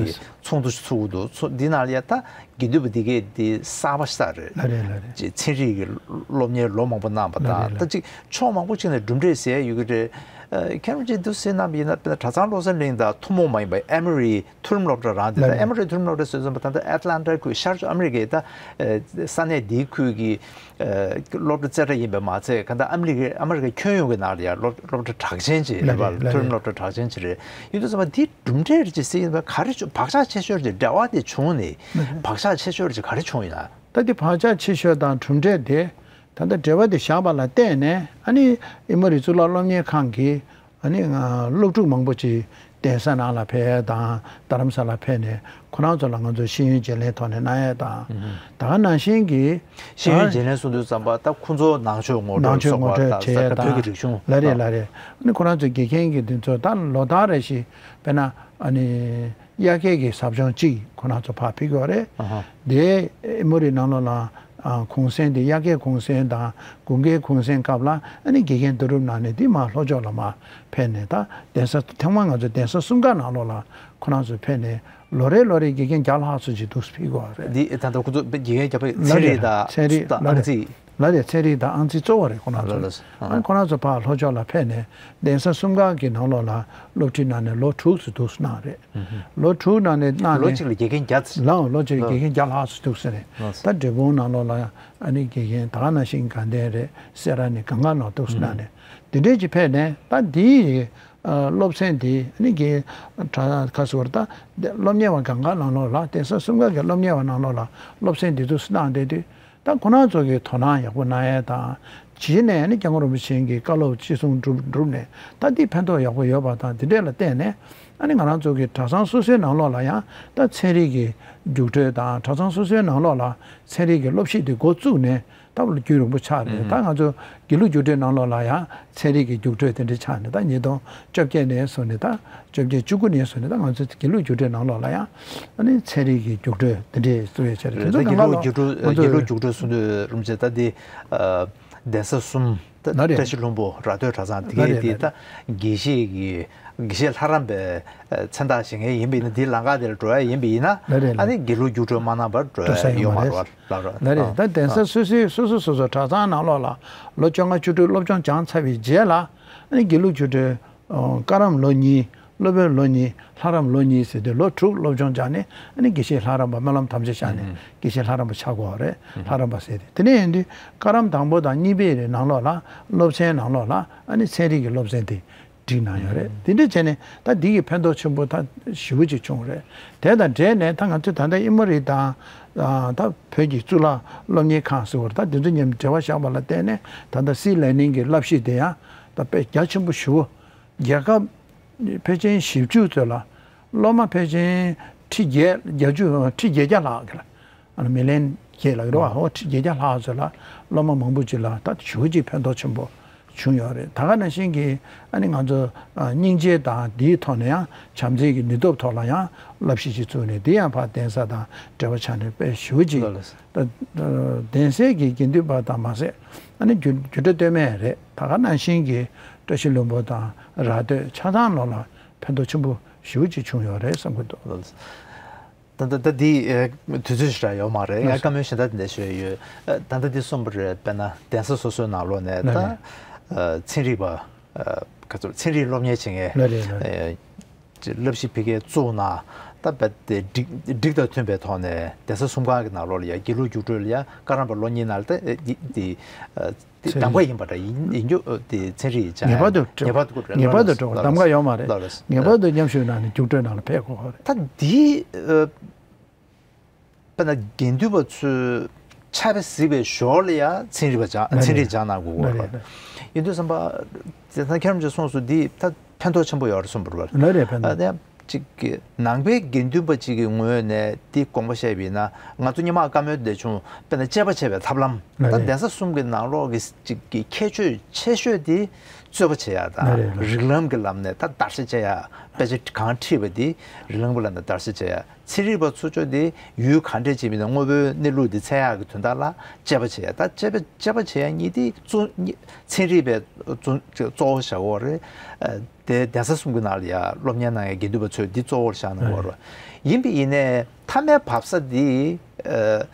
ཚོགས་འདུ་ཞིག་ཚུགས་འདུག་ཚོགས་འདི་ནང་ལ་ཡ་ད་དགེ་འདུན་པ་འདི་གས་འདི་གསར་པ་ཞིག་རེད། ལགས་རེད། ལགས་རེད། ཅིག་ཚན་རིག་གི་སློབ་གཉེར་ལོ་མང་པོ་གནང་བ་དང་། ལགས་རེད། ད་ཅིག་ཕྱོགས་མང་པོ་ཅིག་ནས་གྲུབ་འབྲས་ཟེར་ཡ་ཡོད་ཀྱི་རེད། ཨ་མཁན་རིན་པོ་ཆེས་འདུག་སེ་གནང་བ་ཡིན་ན། དཔེར་ན་གྲྭ་ཚང་བློ་གསལ་གླིང་དང་ཐུན་མོང་མ་ཡིན་པ་ཨེ་མོ་རི་མཐོ་རིམ་སློབ་གྲྭ་རང་དེ། ལགས་ད་རེད། ཨེ་མོ་རི་མཐོ་རིམ་སློབ་གྲྭ་ཟེར་ཙམ་པ་ད་ལྟ་ཨེཊ་ལན་ཊ་ཁུལ། ཤར་ཕྱོགས་ཨ་མི་རི་ཀའི་ད་ཨེ་ས་གནས་འདིའི་ཁུལ་གྱི་ཨེ་སློབ་གྲྭ་རྩེ་གྲས་ཡིན་པས་མ་ཚད། ག་ད་ཨ་མི་རི་ཀའི་ཨ་མི་རི་ཀའི་ཁྱོན་ཡོངས་ཀྱི་ནང་ལ་ཡ་སློབ་སློབ་གྲྭ་གྲགས་ཅན་ཅིག་རེད་པ། ལགས་རེད། ལགས་མཐོ་རིམ་རེད། སློབ་གྲྭ་གྲགས་ཅན་ཅིག་རེད། ཡིན་དུས་ཙམ་པ་འདིའི་གྲུབ་འབྲས་རེད་ཅེས་ཟེར་ཡིན་པ་ག་རེ་བྱུང་། བག་ཆགས་ཆེ་ཤོས་ཅིག་འབྲེལ་བ་དེ་བྱུང་ནས། ལགས་རེད། བག་ཆགས་ཆེ་ཤོས་ཅིག་ག་རེ་བྱུང་ཡིན་ན། ད་འདི་བག་ཆགས་ཆེ་ཤོས་དང་གྲུབ་འབྲས་དེ། ད་ལྟ་འབྲེལ་བ་དེ་བཞག་པ་ལ་བརྟེན་ནས། ཨ་ནི་ཨི་མོ་རི་གཙུག་ལག་སློབ་གཉེར་ཁང་གིས་ཨ་ནི་ང་སློབ་ཕྲུག་མང་པོ་ཅིག་གདན་ས་ནང་ལ་ཕེབས་ཡས་དང་། རྡ་རམ་ས་ལ་ཕེབས་ནས་ཁོ་རང་ཚོ་ལ་ང་ཚོས་ཤེས་ཡོན་བརྗེ་ལེན་ཐོག་ནས་གནང་ཡས་དང་། ཨུ་ཧུ། ད་ག་ནང་བཞིན་གྱི་ཤེས་ཡོན་ད་བརྗེ་ལེན་གསུང་དུས་ཙམ་པ་ད་ཁོ་ཚོ་ནང་ཆོས་ངོ་སྤྲོད་ནང་ཆོས་ངོ་སྤྲོད་བྱེད་ཡས་དང་། བོད་ཀྱི་རིག་གཞུང་། ལགས་རེད། ལགས་རེད། ཨ་ནི་ཁོ་རང་ཚོའི་དགེ་རྒན་གྱི་དེ་ཚོ་ད་ལོ་ལྟར་རེ་བཞིན། དཔེར་ན་ ཨ་ནི་དབྱར་ཁའི་གི་ཟབ་སྦྱོང་གཅིག་ཁོ་རང་ཚོ་ཕར་ཕུལ་གྱི་ཡོད་རེད། ཨ་ཧ། དེ་ཨེ་མོ་རི་ནང་ལོགས་ལ་ཨ་གུང་སེང་དེ་དབྱར་ཁའི་གུང་སེང་དང་དགུན་ཁའི་གུང་སེང་སྐབས་ལ་ཨ་ནི་དགེ་རྒན་བསྡུ་རུབ་གནང་ནས་དེ་མར་ལྷོ་ཕྱོགས་ལ་མར་ཕེབས་ནས། ད་གདན་ས་ཐེངས་མ་ང་ཚོ་གདན་ས་གསུམ་ཀ་ནང་ལོགས་ལ་ཁོ་རང་ཚོ་ཕེབས་ནས་ལོ་རེ་ལོ་རེ་དགེ་རྒན་བརྒྱ་ལྷག་ཙམ་ཅིག་འདུག་སེ་ཕུལ་གྱི་ཡོད་རེད། འདི་ད་ལྟ་ཁོ་ཚོ་དགེ་རྒན་བརྒྱ་པའི་ཚན་རིག་དང་ཚན་རིག་ལ་ཨང་རྩིས། ལ་རེ་ཚན་རིག་དང་ཨང་རྩིས་གཙོ་བོ་རེད་ཁོ་རང་ཚོ། ལགས་ལགས། ཨ་ནི་ཁོ་རང་ཚོ་ཕར་ལྷོ་ཕྱོགས་ལ་ཕེབས་ནས་གདན་ས་གསུམ་ཀ་གི་ནང་ལོགས་ལ་སློབ་ཁྲིད་གནང་ནས་ལོ་དྲུག་ཙམ་འདུག་སེ་གནང་རེད། ལོ་དྲུག་གནང་ནས་གནང་ནས་ལོ་གཅིག་ལ་དགེ་རྒན་བརྒྱ་ཙམ། ལའོ་ལོ་གཅིག་ལ་དགེ་རྒན་བརྒྱ་ལྷག་ཙམ་འདུག་སེ་རེད། ལགས། ད་འབྲས་སྤུངས་ནང་ལོགས་ལ་ཨ་ནི་དགེ་རྒན་ད་ག་ནང་བཞིན་དགའ་ལྡན་རེད། སེ་ར་ནས་གང་ག་ནང་འདུག་སེ་གནང་ནས་དེ་འདྲས་ཅིག་ཕེབས་ནས། ད་འདིའི་ཨ་སློབ་ཚན་དེ་ཨ་ནི་གི་གྲྭ་ཁ་སོར་ད་སློབ་གཉེར་བ་གང་ག་ནང་ལོགས་ལ་གདན་ས་གསུམ་ཀ་གི་སློབ་གཉེར་བ་ནང་ལོགས་ལ་སློབ་ཚན་འདི་ཚོ་གནང་བསྡད་དུས། ད་ཁོ་རང་ཚོ་གི་དོ་སྣང་ཡག་པོ་གནང་ཡས་དང་། རྗེས་ནས་ནི་སྐྱབས་མགོན་རིན་པོ་ཆེ་གི་བཀའ་སློབ་ཅི་གསུང་བསྒྲུབས་བསྒྲུབས་ནས་ད་འདི་ཕན་ཐོགས་ཡག་པོ་ཡོད་པ་དང་། འདི་འདྲས་ལ་བརྟེན་ནས་ཨ་ནི་ང་རང་ཚོ་གི་གྲྭ་ཚང་སོ་སོའི་ནང་ལོགས་ལ་ཡང་ད་ཚན་རིག་གི་རྒྱུགས་སྤྲོད་དང་། གྲྭ་ཚང་སོ་སོའི་ནང་ལོགས་ལ་ཚན་རིག་གི་སློབ་གཞི་དེ་འགོ་བཙུགས་ནས་ད་རྒྱུན་རིང་པོ་ཆགས་རེད། ད་ང་ཚོ་དགེ་ལུགས་རྒྱུགས་སྤྲོད་ནང་ལོགས་ལ་ཡང་ཚན་རིག་གི་རྒྱུགས་སྤྲོད་དེ་འདྲས་ཆགས་ནས། ད་ཉིས་སྟོང་བཅོ་བརྒྱད་ནས་བཟུང་ནས་ད་བཅོ་བརྒྱད་བཅུ་དགུ་ནས་བཟུང་ནས་ད་ང་ཚོའི་དགེ་ལུགས་རྒྱུགས་སྤྲོད་ནང་ལོགས་ལ་ཡང་ཨ་ནི་ཚན་རིག་གི་རྒྱུགས་སྤྲོད་དེ་འདྲས་བཙུགས་ཡོད་ཆེད་རེད། དེ་རེད། ད་ཚོ་དགེ་གང་ག་ལོག་ལུགས་རྒྱུགས་སྤྲོད་ང་ཚོ་དགེ་ལུགས་རྒྱུགས་སྤྲོད་གསུང་དུས་རིན་པོ་ཆེ་ད་འདི་ཨ་གདན་ས་གསུམ། ད་ལ་རེད། བཀྲ་ཤིས་ལྷུན་པོ། ར་སྟོད་གྲྭ་ཚང་དེ་ལ་གས་རེད་དེ། ལ་ད་རེད། དགེ་བཤེས་ཀྱི་དགེ་བཤེས་ལྷ་རམས་པའི་ཨ་མཚན་རྟགས་བཞེངས་མཁན་ཡིན་པ་ཡིན་ན། དེའི་ལམ་ཁ་དེ་ལ་འགྲོ་ཡ་ཡིན་པ་ཡིན་ན། ལ་རེད། ཨ་ལ་ནི་དགེ་ལུགས་རྒྱུགས་སྤྲོད་མ་གནང་བར་འགྲོ་འགྲོ་ས་ཡ་ཡོད་ཡོད་མ་མ་རེད། རེད་པ། ལ་རེད། ལ་རེད། ད་གདན་ས་སོ་སོའི་སོ་སོ་སོ་སོ་གྲྭ་ཚང་ནང་ལོགས་ལ་ལོ་བཅོ་ལྔ་བཅུ་དྲུག་སློབ་སྦྱོང་སྦྱངས་ཚར་བའི་རྗེས་ལ་ཨ་ནི་དགེ་ལུགས་རྒྱུགས་སྤྲོད། ཨོ། བཀའ་རམས་ལོ་གཉིས། སློབ་དཔོན་ལོ་གཉིས། ལྷ་རམས་ལོ་གཉིས་ཟེར་དུས་ལོ་དྲུག་སློབ་སྦྱོང་སྦྱངས་ནས་ཨ་ནི་དགེ་བཤེས་ལྷ་རམས་པ། སྨོན་ལམ་དམ་བཅའ་བཞག་ནས་ཨུམ་དགེ་བཤེས་ལྷ་རམས་པ་ཆགས་ཀྱི་ཡོད་རེད། ཨུམ་ལྷ་རམས་པ་ཟེར་ཏེ། དེ་ནས་ཡིན་དུས་བཀའ་རམས་དང་པོ་དང་གཉིས་པའི་རེ་ནང་ལོགས་ལ་སློབ་ཚན་ནང་ལོགས་ལ་ཨ་ནི་ཚན་རིག་གི་སློབ་ཚན་དེ་བསྒྲིགས་གནང་ཡོད་རེད། ཨུམ་དེ་འདྲ་བྱས་ནས་ད་འདི་གི་ཕན་ཐོགས་ཆེན་པོ་ད་ཞེ་པོ་ཅིག་བྱུང་རེད། དེ་དང་འབྲེལ་ནས་ད་ང་ཚོས་ད་ལྟ་ཨེ་མོ་རི་དང་ཨ་ད་བོད་ཀྱི་གཙུག་ལག་སློབ་གཉེར་ཁང་ཟེར་བ་རེད། ད་འདི་ཚོ་མཉམ་འབྲེལ་བ་བཞག་པ་ལ་བརྟེན་ནས་ད་ལྟ་སི་ལར་ནིང་གི་བསླབ་གཞི་དེ་ཡང་ད་དཔེ་རྒྱ་ཆེན་པོ་ཞེ་པོ། རྒྱལ་ཁབ་ཕལ་ཆེར་བཞི་བཅུ་ཙམ་ལ་སློབ་མ་ཕལ་ཆེར་ཁྲི་བརྒྱད། བརྒྱད་ཅུ། ཁྲི་བརྒྱད་བརྒྱ་ལྷག་གི་ལ། ཨ་ནི་མི་ལན་བརྒྱད་ལ་རེད་པ། ཨོ། ཁྲི་བརྒྱད་བརྒྱ་ལྷག་ཙམ་ལ་སློབ་མ་མང་པོ་ཅིག་ལ་ད་ཞེ་པོ་ཅིག་ཕན་ཐོགས་ཆེན་པོ་བྱུང་ཡོད་རེད། ད་ག་ནང་བཞིན་གྱི་ཨ་ནི་ང་ཚོ་ཨ་སྙིང་རྗེ་དང་འདིའི་ཐོག་ནས་ཡང་བྱམས་བརྩེ་གི་ནུས་སྟོབས་ཐོག་ལ་ཡང་བསླབ་གཞི་ཅིག་བཙུགས་ནས། འདི་ཡང་ཕར་གདན་ས་དང་འབྲེལ་བ་ཆགས་ནས་དཔེ་ཞེ་པོ་ཅིག་ལགས་ལགས། ད་གདན་སའི་གི་དགེ་འདུན་པ་དང་མ་ཟད་ཨ་ནི་རྒྱུགས་རྒྱུགས་སྤྲོད་སྟོད་སྨད་རེད། ད་ག་ནང་བཞིན་གྱི་བཀྲ་ཤིས་ལྷུན་པོ་དང་ར་སྟོད་ཆ་ཚང་ནང་ལ་ཕན་ཐོགས་ཆེན་པོ་ཞེ་པོ་ཅིག་བྱུང་ཡོད་རེད་བསམ་གྱི་འདུག་ལགས་ལགས། ད་ད་ད་འདི་ཨེ་དུས་ཚོད་ཞེ་དྲག་ཡོད་མ་རེད། ཡང་ལགས་བཀའ་མོལ་གཞན་དག་དེ་འདྲ་ཞུ་ཡ་ཡོད། ཨ་ད་ལྟ་འདི་གསུངས་པ་རེད། དཔེར་ན་གདན་ས་སོ་སོའི་ནང་ལོགས་ནས་ད་ལགས་ལགས། ཨ་ཚན་རིག་པ། ཨ་ག་ཚོད་ཚན་རིག་སློབ་གཉེར་བྱེད་མཁན། ལགས་རེད། ལགས་རེད། ཨེ་ཅིག་བསླབ་གཞི་ཕ་གིར་བཙུགས་ན་ད་རྦད་དེ་སྒྲིག་སྒྲིག་དང་མཐུན་པའི་ཐོག་ནས་གདན་ས་གསུམ་ཀ་གི་ནང་ལོགས་ལ་ཡ་དགེ་ལུགས་རྒྱུགས་སྤྲོད་ལ་ཡ་བཀའ་རམས་པ་ལོ་གཉིས་ནང་ལ་ད་ཨེ་འདི་འདི་ཨ་དེ་ཚན་གདམ་ག་རིག་ཡིན་པ་འདྲ། ཡིན་ཡིན་རྒྱུ་དེ་ཚན་རིག་ཡིན་ཙང་ངེས་པར་དུ་ངེས་པར་དུ་འགྲོ་དགོས། གདམ་ག་ཡོད་མ་རེད། ལགས་ལགས། ངེས་པར་དུ་མཉམ་ཞུགས་གནང་ནས་རྒྱུགས་སྤྲོད་ནང་ལ་ཕེབས་དགོས་པ་རེད། ད་འདི་ཨ་དཔེར་ན་དགེ་འདུན་པ་ཚོས་ཕྱག་དཔེ་གཟིགས་པའི་ཞོར་ལ་ཡང་ཚན་རིག་པ་སྦྱང་། ལགས་རེད། ཚན་རིག་སྦྱང་གནང་དགོས་ཀྱི་ཡོད་རེད། ལགས་རེད། ཡིན་དུས་ཙམ་པ་དེང་སང་མཁན་རིན་པོ་ཆེས་གསུངས་སོང་། འདི་ད་ཕན་ཐོགས་ཆེན་པོ་ཡོད་རེད་གསུངས་པ་རེད། ལགས་རེད། ཕན་ཐོགས། ཨ་ནི་གཅིག་གི་ནང་པའི་དགེ་འདུན་པ་གཅིག་གི་ངོས་ནས་འདི་དགོངས་པ་བཞེས་པ་ཡིན་ན། ང་ཚོ་སྔོན་མ་བཀའ་མོལ་འདི་བྱུང་། དཔེར་ན་དཔྱད་པ་བྱེད་པའི་ཐབས་ལམ། ལགས་ད་རེད། གདན་ས་གསུམ་གྱི་ནང་ལོགས་ཀྱི་གཅིག་གི་ཁྱད་ཆོས་ཆེ་ཤོས་དེ་རྩོད་པ་བྱེད་ཡ་དང་། ལགས་རེད། ལགས་རེད། རིགས་ལམ་གྱི་ལམ་ནས་ད་བརྡར་ཤ་བཅད་ཡ། དཔེ་ཆ་གང་ཁྲིད་པ་དེ་རིགས་ལམ་གྱི་ལམ་ནས་བརྡར་ཤ་བཅད་ཡ། ཚན་རིག་པ་ཚོ་ཚོ་དེ་ཡུལ་ག་འདྲས་ཅིག་མིན་ན་དངོས་པོའི་གནས་ལུགས་དེ་འཚོལ་ཡག་གི་དོན་དག་ལ་དཔྱད་པ་བྱེད་ཡ། ད་དཔྱད་པ་དཔྱད་པ་བྱེད་ཡ་གཉིས་དེ་གཙོ་གཉིས་ཚན་རིག་པའི་གཙོ་གཙོ་བོ་བཞག་ཡོད་རེད། ཨ་དེ་གདན་ས་གསུམ་གྱི་ནང་ལ་ཡ་སློབ་གཉེར་གནང་ཡ་དགེ་འདུན་པ་ཚོས་འདི་གཙོ་བོར་བཞག་གནང་ཡོད་རེད། ཡིན་པ་ཡིན་ནའི་མཐའ་མའི་བབས་ས་འདི་ཨ་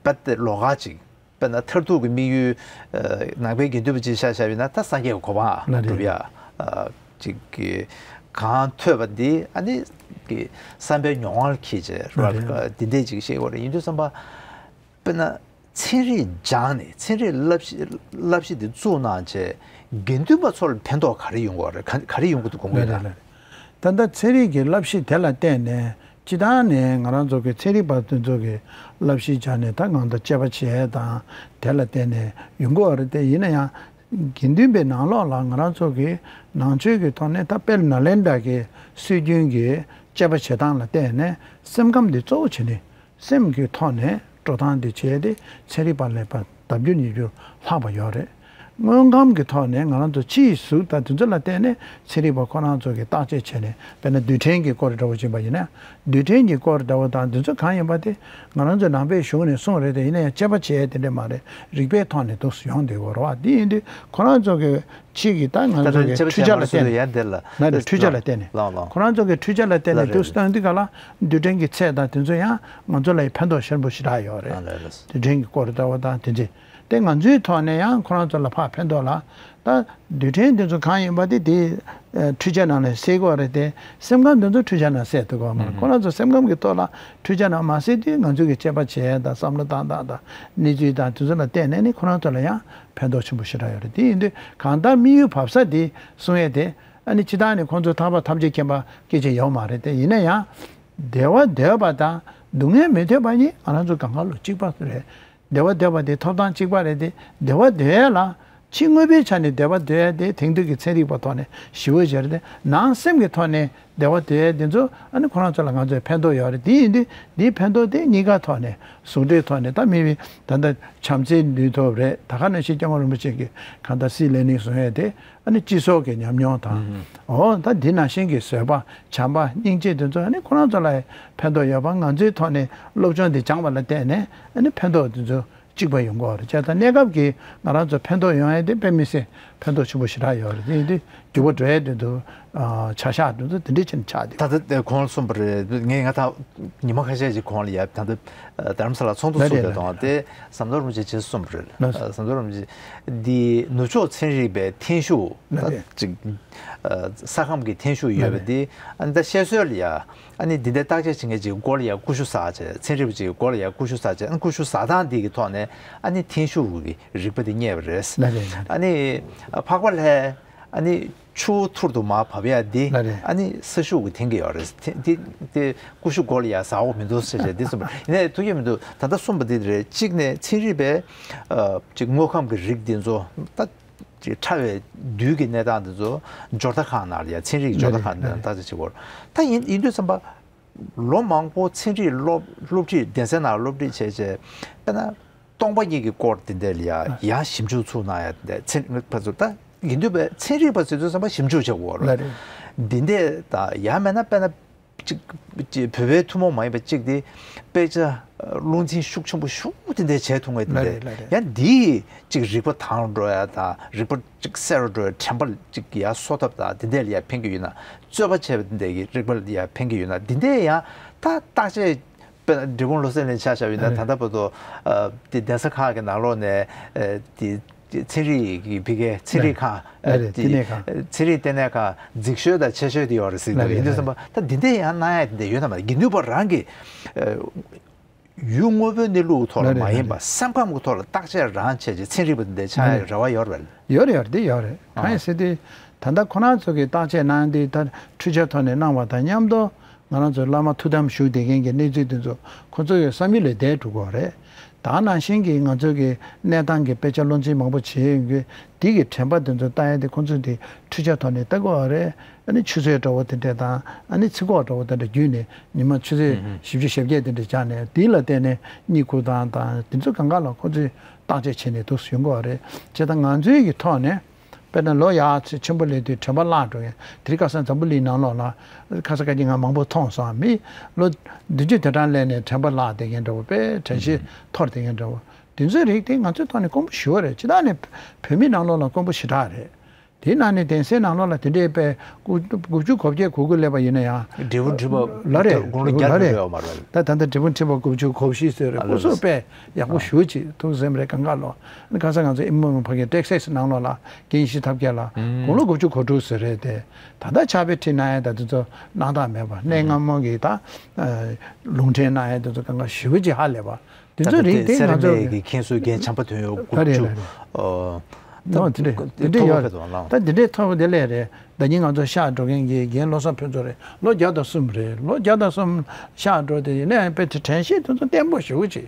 རྦད་དེ་ལོགས་ཀ་ཅིག་དཔེར་ན་མཐར་ཐུག་གི་དམིགས་ཡུལ་ཨ་ནང་པའི་དགེ་འདུན་པ་ཅིག་ཆགས་བཞག་པ་ཡིན་ན་ད་སངས་རྒྱས་ཀྱི་གོ་འཕང་ལགས་རེད། སྒྲུབ་ཡ། ཨ་ཅིག་གི་གང་ཐོས་པ་འདི་ཨ་ནི་གི་བསམ་པའི་མྱོང་བར་གྱིས་བྱས་རེད་པ། ལགས་རེད། འདི་འདྲས་ཅིག་བཤད་ཡོད་རེད། ཡིན་དུས་ཙམ་པ་དཔེར་ན་ཚན་རིག་སྦྱངས་ནས་ཚན་རིག་བསླབ་གཞི་བསླབ་གཞི་འདི་བཙུགས་གནང་བྱས་དགེ་འདུན་པ་ཚོ་ལ་ཕན་ཐོགས་ག་རེ་ཡོང་གི་ཡོད་རེད། ག་ག་རེ་ཡོང་གི་འདུག་དགོངས་ཀྱི་ཡོད་ན། ལགས་རེད། ལགས་རེད། ད་ལྟ་ཚན་རིག་གི་བསླབ་གཞི་དེ་ལ་བརྟེན་ནས་སྤྱིར་བཏང་ནས་ང་རང་ཚོ་གི་ཚན་རིག་པ་དེ་ཚོ་གི་བསླབ་གཞི་སྦྱངས་ནས་ད་གང་ལྟར་དཔྱད་པ་བྱས་དང་དེ་ལ་བརྟེན་ནས་ཡོང་གི་ཡོད་རེད་དེ། ཡིན་ན་ཡང་དགེ་འདུན་པའི་ནང་ལོགས་ལ་ང་རང་ཚོ་གི་ནང་ཆོས་ཀྱི་ཐོག་ནས་ད་དཔལ་ནཱ་ལེནྡྲ་གི་སྲོལ་རྒྱུན་གྱི་དཔྱད་པ་བྱེད་སྟངས་ལ་བརྟེན་ནས་སེམས་ཁམས་འདི་གཙོ་བོ་བྱས་ནས། སེམས་ཀྱི་ཐོག་ནས་འགྲོ་སྟངས་དེ་བྱས་ཏེ་ཚན་རིག་པ་ལ་ཕར་ལྡབ་འགྱུར་ཉིས་འགྱུར་ལྷག་པ་ཡོད་རེད། དངོས་ཁམས་ཀྱི་ཐོག་ནས་ང་རང་ཚོ་ཕྱིའི་གཟུགས་དང་དེ་ཚོ་ལ་བརྟེན་ནས་ཚན་རིག་པ་ཁོ་རང་ཚོ་གིས་བརྟག་དཔྱད་བྱས་ནས། དཔེར་ན་རྡུལ་ཕྲན་གྱི་སྐོར་འདྲ་བོ་ཅིག་ཡིན་པ་ཡིན་ན། རྡུལ་ཕྲན་གྱི་སྐོར་འདྲ་བོ་དང་དེ་ཚོ་གང་ཡིན་པ་དེ་ང་རང་ཚོ་ནང་པའི་གཞུང་ནས་གསུངས་རེད་དེ། ཡིན་ན་ཡང་དཔྱད་པ་བྱས་དེ་འདྲ་མ་རེད། རིགས་པའི་ཐོག་ནས་འདུག་ཡོང་བསྡད་ཡོད་རེད་བ། དེ་ཡིན་དུས་ཁོ་རང་ཚོ་གི་ཕྱི་གི་ད་ང་ད་ཚོ་ལྟ་གི་འཆད་པ་འཁྲུལ་ཆ་ལ་བྱས་མ་བརྟེན་ནས། ཟེར་ཡ་དེ་ལ་ན་ནི་འཁྲུལ་ཆ་ལ་བརྟེན་ནས། ལགས་ལགས། ཁོ་རང་ཚོ་གི་འཁྲུལ་ཆ་ལ་བརྟེན་ནས་ལགས་རེད། འདུག་སྟངས་འདི་ག་ལ་རྡུལ་ཕྲན་གྱི་ཚད་དང་དེ་ཚོ་ཡང་ང་ཚོ་ལ་ཡི་ཕན་ཐོགས་ཆེན་པོ་ཞེ་དྲག་ཡོད་རེད། ཨ་ལགས་རེད། རྡུལ་ཕྲན་གྱི་སྐོར་ལྟ་བ་དང་དེ་ཚོ་དེ་ང་ཚོའི་ཐོག་ནས་ཡང་ཁོ་རང་ཚོ་ལ་ཕར་ཕན་ཐོགས་ལ། ད་རྡུལ་ཕྲན་དེ་ཚོ་གང་ཡིན་པ་དེ་དེ་འཁྲུལ་ཆ་ནང་ལ་གསལ་གྱི་རེད་དེ། སེམས་ཁམས་དེ་ཚོ་འཁྲུལ་ཆ་ནང་གསལ་ཐུབ་ཀྱི་མ་རེད། ཁོ་རང་ཚོ་སེམས་ཁམས་ཀྱི་ཐོག་ལ་འཁྲུལ་ཆ་ནང་མ་གསལ་དུས་ང་ཚོ་གི་དཔྱད་པ་བྱེད་ཡ་དང་བསམ་བློ་བཏང་སྟངས་དང་གནས་ཚུལ་དང་དེ་ཚོ་ལ་བལྟས་ནས་ནི་ཁོ་རང་ཚོ་ལ་ཡང་ཕན་ཐོགས་ཆེན་པོ་ཞེ་དྲག་ཡོད་རེད། དེ་ཡིན་དུས་གང་ལྟར་དམིགས་ཡུལ་བབས་ས་དེ་གསུང་ཡས་དེ། ཨ་ནི་སྤྱིར་བཏང་ནས་ཁོང་ཚོ་ཐར་པ་ཐམས་ཅད་མཁྱེན་པ་སྐད་ཆ་ཡོད་མ་རེད་དེ། ཡིན་ན་ཡང་བདེ་བ་འདོད་པ་དང་སྡུག་བསྔལ་མི་འདོད་པ་གཉིས་ང་རང་ཚོ་གང་ག་ལ་གཅིག་པ་རེད། བདེ་བ་འདོད་པ་དེ་ཐོབ་ཐང་གཅིག་པ་རེད་དེ། བདེ་བ་འདོད་ཡས་ལ་ཕྱི་དངོས་པོའི་ཆ་ནས་བདེ་བ་འདོད་ཡས་དེ་དེང་དུས་ཀྱི་ཚན་རིག་པ་ཐོག་ནས་ཞི་བོ་བྱས་རེད་དེ། ནང་སེམས་ཀྱི་ཐོག་ནས་བདེ་བ་འདོད་ཡས་དེ་ཚོ་ཨ་ནི་ཁོ་རང་ཚོ་ལ་ང་ཚོས་ཕན་ཐོགས་ཡོད་རེད། དེ་ཡིན་དུས་འདིའི་ཕན་ཐོགས་དེ་གཉིས་ཀ་ཐོག་ནས་ཟུང་འབྲེལ་ཐོག་ནས། ད་མི་མི་ད་ལྟ་བྱམས་བརྩེའི་ནུས་སྟོབས་རེད། ད་ག་ནང་བཞིན་སྐྱབས་མགོན་རིན་པོ་ཆེ་གིས་གང་ལྟར་སྲིད་ལས་ནི་བཟུང་ཡས་དེ། ཨ་ནི་སྤྱི་ཚོགས་ཀྱི་ཉམས་མྱོང་དང་། ཨོ་ད་འདི་ནང་བཞིན་གྱི་བཟོད་པ་བྱམས་པ་སྙིང་རྗེ་དེ་ཚོ་ཨ་ནི་ཁོ་རང་ཚོ་ལ་ཕན་ཐོགས་ཡོད་པ། ང་ཚོའི་ཐོག་ནས་སློབ་སྦྱོང་འདི་སྦྱངས་པ་ལ་བརྟེན་ནས་ཨ་ནི་ཕན་ཐོགས་དེ་ཚོ་གཅིག་པ་ཡོང་གི་ཡོད་རེད། བྱས་ཙང་གནས་སྐབས་ཀྱི་ང་རང་ཚོ་ཕན་ཐོགས་ཡོང་ཡས་དེ་དཔེ་མི་སྲིད་ཕན་ཐོགས་ཆེན་པོ་ཞེ་དྲག་ཡོད་རེད། དེ་ཡིན་དུས་འགྱུར་བ་འགྲོ་ཡས་དེ་ཚོ་ཨ་བྱ་གཞག་དེ་ཚོ་དེ་འདྲའི་ཆེན་ཆགས་བསྡད། ད་ལྟ་དེ་གོང་ལ་གསུངས་པ་རེད། ངས་ང་ད་ཉི་མ་ཁ་ཤས་ཅིག་གོང་ལ་ཡ་ད་ལྟ་རྡ་རམ་ས་ལ་ཚོགས་འདུ་ཚོགས་པའི་དོན་དེ་ཟམ་གདོང་རིན་པོ་ཆེ་ཅེས་གསུངས་པ་རེད། ཟམ་གདོང་རིན་པོ་ཆེ་འདི་ནུབ་ཕྱོགས་ཚན་རིག་པའི་འཐེན་ཤུགས་ད་ཅིག་ས་ཁམས་ཀྱི་འཐེན་ཤུགས་ཡོད་པ་འདི་ཨ་ནི་ད་བཤད་སྲོལ་ལ་ཡ། ཨ་ནི་འདི་འདྲའི་བརྟག་དཔྱད་བྱེད་མཁན་ཅིག་སྐོར་ལ་ཡ་ཀུ་ཤུ་ཟ་བྱས། ཚན་རིག་པ་ཅིག་སྐོར་ལ་ཡ་ཀུ་ཤུ་ཟ་བྱས། ཨ་ནི་ཀུ་ཤུ་ཟ་སྟངས་འདི་གི་ཐོག་ནས་ཨ་ནི་འཐེན་ཤུགས་ཀྱི་རིག་པ་འདི་རྙེད་པ་རེད། ཨ་ནི་ཕག་པ་ལྷས་ཨ་ནི་ཆུ་བོ་ཐུར་དུ་མར་བབས་ཡ་འདི་ཨ་ནི་ས་ཤུགས་ཀྱིས་འཐེན་གྱི་ཡོད་རེད། འདི་འདི་ཀུ་ཤུ་སྐོར་ལ་ཡ་ཟ་འོག་མི་འདུག་ཟེར་བྱས་འདི་གསུངས་པ་རེད། ཡིན་ནའི་ཐུགས་ཡོད་མི་འདུག་ད་ལྟ་གསུངས་པ་འདི་རེད། གཅིག་ནས་ཚན་རིག་པས་ཅིག་དངོས་ཁམས་ཀྱི་རིགས་འདི་ཚོ་ད། ཅིག་ཕྲ་བའི་རྡུལ་གྱི་གནས་སྟངས་དེ་ཚོ་སྦྱོར་རྟ་ཁང་ནང་ལ་ཡ། ཚན་རིག་སྦྱོར་རྟ་ཁང་ནང་བརྟག་དཔྱད་བྱེད་དགོས། ད་ཡིན་ཡིན་དུས་ཙམ་པ་ལོ་མང་པོ་ཚན་རིག་སློབ་སློབ་ཁྲིད་གདན་སའི་ནང་སློབ་ཁྲིད་བྱས་བྱས། དཔེར་ན་སྟོང་པ་ཉིད་ཀྱི་སྐོར་དེ་འདྲ་ལ་ཡ་ཡང་ཞིབ་འཇུག་ཚུར་གནང་ཡ་དེ་འདྲ་ཚན་རིག་པ་ཚོ་ད་ཡིན་དུས་པའི་ཚན་རིག་པ་ཚོས་དུས་ཙམ་པ་ཞིབ་འཇུག་བྱེད་དགོས་རེད། འདི་འདྲ་དང་ཡང་མིན་ན་དཔེར་ན། གཅིག་གཅིག་བོད་པའི་ཐུན་མོང་མ་ཡིན་པ་གཅིག་དེ་དཔེ་ཆ་རླུང་འཕྲིན་ཤུགས་ཆེན་པོ་ཤུགས་དེ་འདྲ་བྱས་ཐུབ་ངེས་དེ་འདྲ། ཡང་འདིས་གཅིག་རིག་པ་དྭངས་འགྲོ་ཡ་དང་། རིག་པ་གཅིག་གསལ་རུ་འགྲོ་ཡ། དྲན་པ་གཅིག་ཡར་གསོ་ཐབས་དང་དེ་འདྲ་ལ་ཡ་ཕན་གྱི་ཡོད་ན། རྩོད་པ་བྱས་པ་དེ་འདྲ་གི་རིག་པ་ལ་ཡ་ཕན་གྱི་ཡོད་ན། དེ་འདྲ་ཡང་ད་བརྟག་དཔྱད་དཔེར་ན་འབྲི་གུང་བློ་གསལ་གླིང་ཆ་བཞག་པ་ཡིན་ན། ད་ལྟ་བར་དུ་དེ་གདན་ས་ཁག་གི་ནང་ལོགས་ནས་དེ། ཚན་རིག་གི་ཕ་གིའི་ཚན་རིག་ཁང་། ཚན་རིག་ལྟེ་གནས་ཁང་། ཚན་རིག་ལྟེ་གནས་ཁང་རྫིག་ཤོས་དང་ཆེ་ཤོས་དེ་ཡོད་རེད་ཟེར་གྱི་འདུག་ཡིན་དུས་ཙམ་པ་ད་འདི་འདྲ་ཡང་གནང་ཡ་དེ་འདྲ་ཡོད་ན་མ་རེད། དགེ་འདུན་པ་རང་གི་ཡུལ་དངོས་པོའི་གནས་ལུགས་ཐོག་ལ་མ་ཡིན་པ། སེམས་ཁམས་ཀྱི་ཐོག་ལ་བརྟག་དཔྱད་རང་བྱས་རྗེས་ཚན་རིག་པ་འདི་འདྲ་ཆགས་ཡ་རེ་བ་ཡོད་རེད། ཡོད་རེད། ཡོད་རེད། འདི་ཡོད་རེད། གང་ཡིན་ཟེར་དུས་ད་ལྟ་ཁོ་རང་ཚོ་གི་བརྟག་དཔྱད་གནང་འདི་ད་འཕྲུལ་ཆས་ཐོག་ནས་གནང་བ་དང་མཉམ་དུ། ང་རང་ཚོའི་བླ་མ་ཐུགས་དམ་བཞུགས་བསྡད་མཁན་གྱི་གནས་ཚུལ་དེ་ཚོ་ཁོ་ཚོ་ཡི་བསམ་ཡུལ་ལས་འདས་འགྲོ་གི་ཡོད་རེད། ད་ནང་བཞིན་གྱི་ང་ཚོ་གི་གནས་སྟངས་ཀྱི་དཔེ་ཆ་བློ་འཛིན་མང་པོ་བྱེད་ཡོང་གི། དེ་གི་དྲན་པ་དེ་ཚོ་ལྟ་ཡ་དེ་ཁོ་ཚོས་དེ་འཕྲུལ་ཆས་ཐོག་ནས་ལྟ་གི་ཡོད་རེད། ཨ་ནི་ཆུ་ཚོད་འདྲ་བོ་དེ་འདྲ་དང་། ཨ་ནི་ཚིག་གོ་འདྲ་བོ་དེ་འདྲ་བརྒྱུད་ནས་ཉི་མ་ཆུ་ཚོད་བཞི་བཅུ་ཞེ་བརྒྱད་དེ་འདྲ་སྦྱངས་ནས། དེ་ལ་བརྟེན་ནས་གཉིད་ཁུག་སྟངས་དང་དེ་ཚོ་གང་ག་ལ་ཁོ་ཚོས་བརྟག་དཔྱད་བྱས་ནས་འདུག་ཡོང་གི་ཡོད་རེད། བྱས་ཙང་ང་ཚོའི་གི་ཐོག་ནས། དཔེར་ན་ལོ་ཡར་ཚེ་ཆེན་པོ་སླེབས་དུས་དྲན་པ་བརླག་འགྲོ་མཁན་དེ་རིང་ཁ་སང་འཛམ་བུ་གླིང་ནང་ལོགས་ལ་ཁ་སང་ཁ་ཉིན་ང་མང་པོ་མཐོང་སོང་། མི་ལོ་བདུན་ཅུ་དོན་གྲངས་སླེབས་ནས་དྲན་པ་བརླག་བསྡད་མཁན་འདྲ་བོ། དཔེ་དྲན་ཤེས་འཐོར་བསྡད་མཁན་འདྲ་བོ། དེ་ཚོའི་རིགས་དེ་ང་ཚོའི་ཐོག་ནས་དཀོན་པོ་ཞེ་པོ་རེད། ཇི་ལྟར་ནས་བོད་མི་ནང་ལོགས་ལ་དཀོན་པོ་ཞེ་དྲག་རེད། དེའི་ནང་ནས་གདན་སའི་ནང་ལོགས་ལ་དེ་འདྲའི་དཔེ་དགུ་བཅུ་གོ་བརྒྱད་གོ་དགུ་སླེབས་པ་ཡིན་ན་ཡང་། འབྲས་བུ་འཁྲིལ་བ་ལ་རེད། དགུང་ལོ་ལ་བརྒྱ་རེད། འགྲོ་ཡོད་མ་རེད། ད་ད་ལྟ་འབྲས་བུ་འཁྲིལ་བ་དགུ་བཅུ་གོ་བཞི་ཟེར་རེད། ཨ་སྐུ་གཟུགས་དཔེ་ཡག་པོ་ཞེ་པོ་ཅིག་ཐུགས་སེམས་རེ་གང་ག་ལོ། ཁ་སང་ང་ཚོ་ཨེ་མོ་ཕ་གི་ཊེག་སཱས་ནང་ལོགས་ལ་རྒན་ཡེ་ཤེས་ཐབས་མཁས་ལགས་དགུང་ལོ་དགུ་བཅུ་གོ་དྲུག་ཟེར་རེད་དེ། ད་ལྟ་ཕྱག་དཔེ་ཁྲིད་གནང་ཡ་ད་དེ་ཚོ་སྣང་དག་མེད་པ། གནས་སྔ་མོ་གི་ད་ལུང་འདྲེན་གནང་ཡ་དེ་ཚོ་གང་ག་ཞེ་པོ་ཅིག་ཧ་ལས་པ། དེ་ཚོ་རིགས་དེ་ང་ཚོ་གི་མཁན་ཟུར་རྒན་བྱམས་པ་དོན་ཡོད་དགུ་བཅུ། ཨོ། ད་དེ་འདྲ་དེ་འདྲ་ཡོད་རེད། ད་དེ་འདྲའི་ཐོག་དེ་ལས་རེད། ཟླ་ཉིན་ང་ཚོ་གཤེགས་འགྲོ་མཁན་གྱི་རྒན་བློ་བཟང་ཕུན་ཚོགས་རེད། ལོ་བརྒྱ་དང་གསུམ་རེད། ལོ་བརྒྱ་དང་གསུམ་གཤེགས་འགྲོ་དེ་ཡིན་ནའི་དཔེ་དེ་དྲན་ཤེས་དེ་ཚོ་བརྟན་པོ་ཞེ་པོ་ཅིག་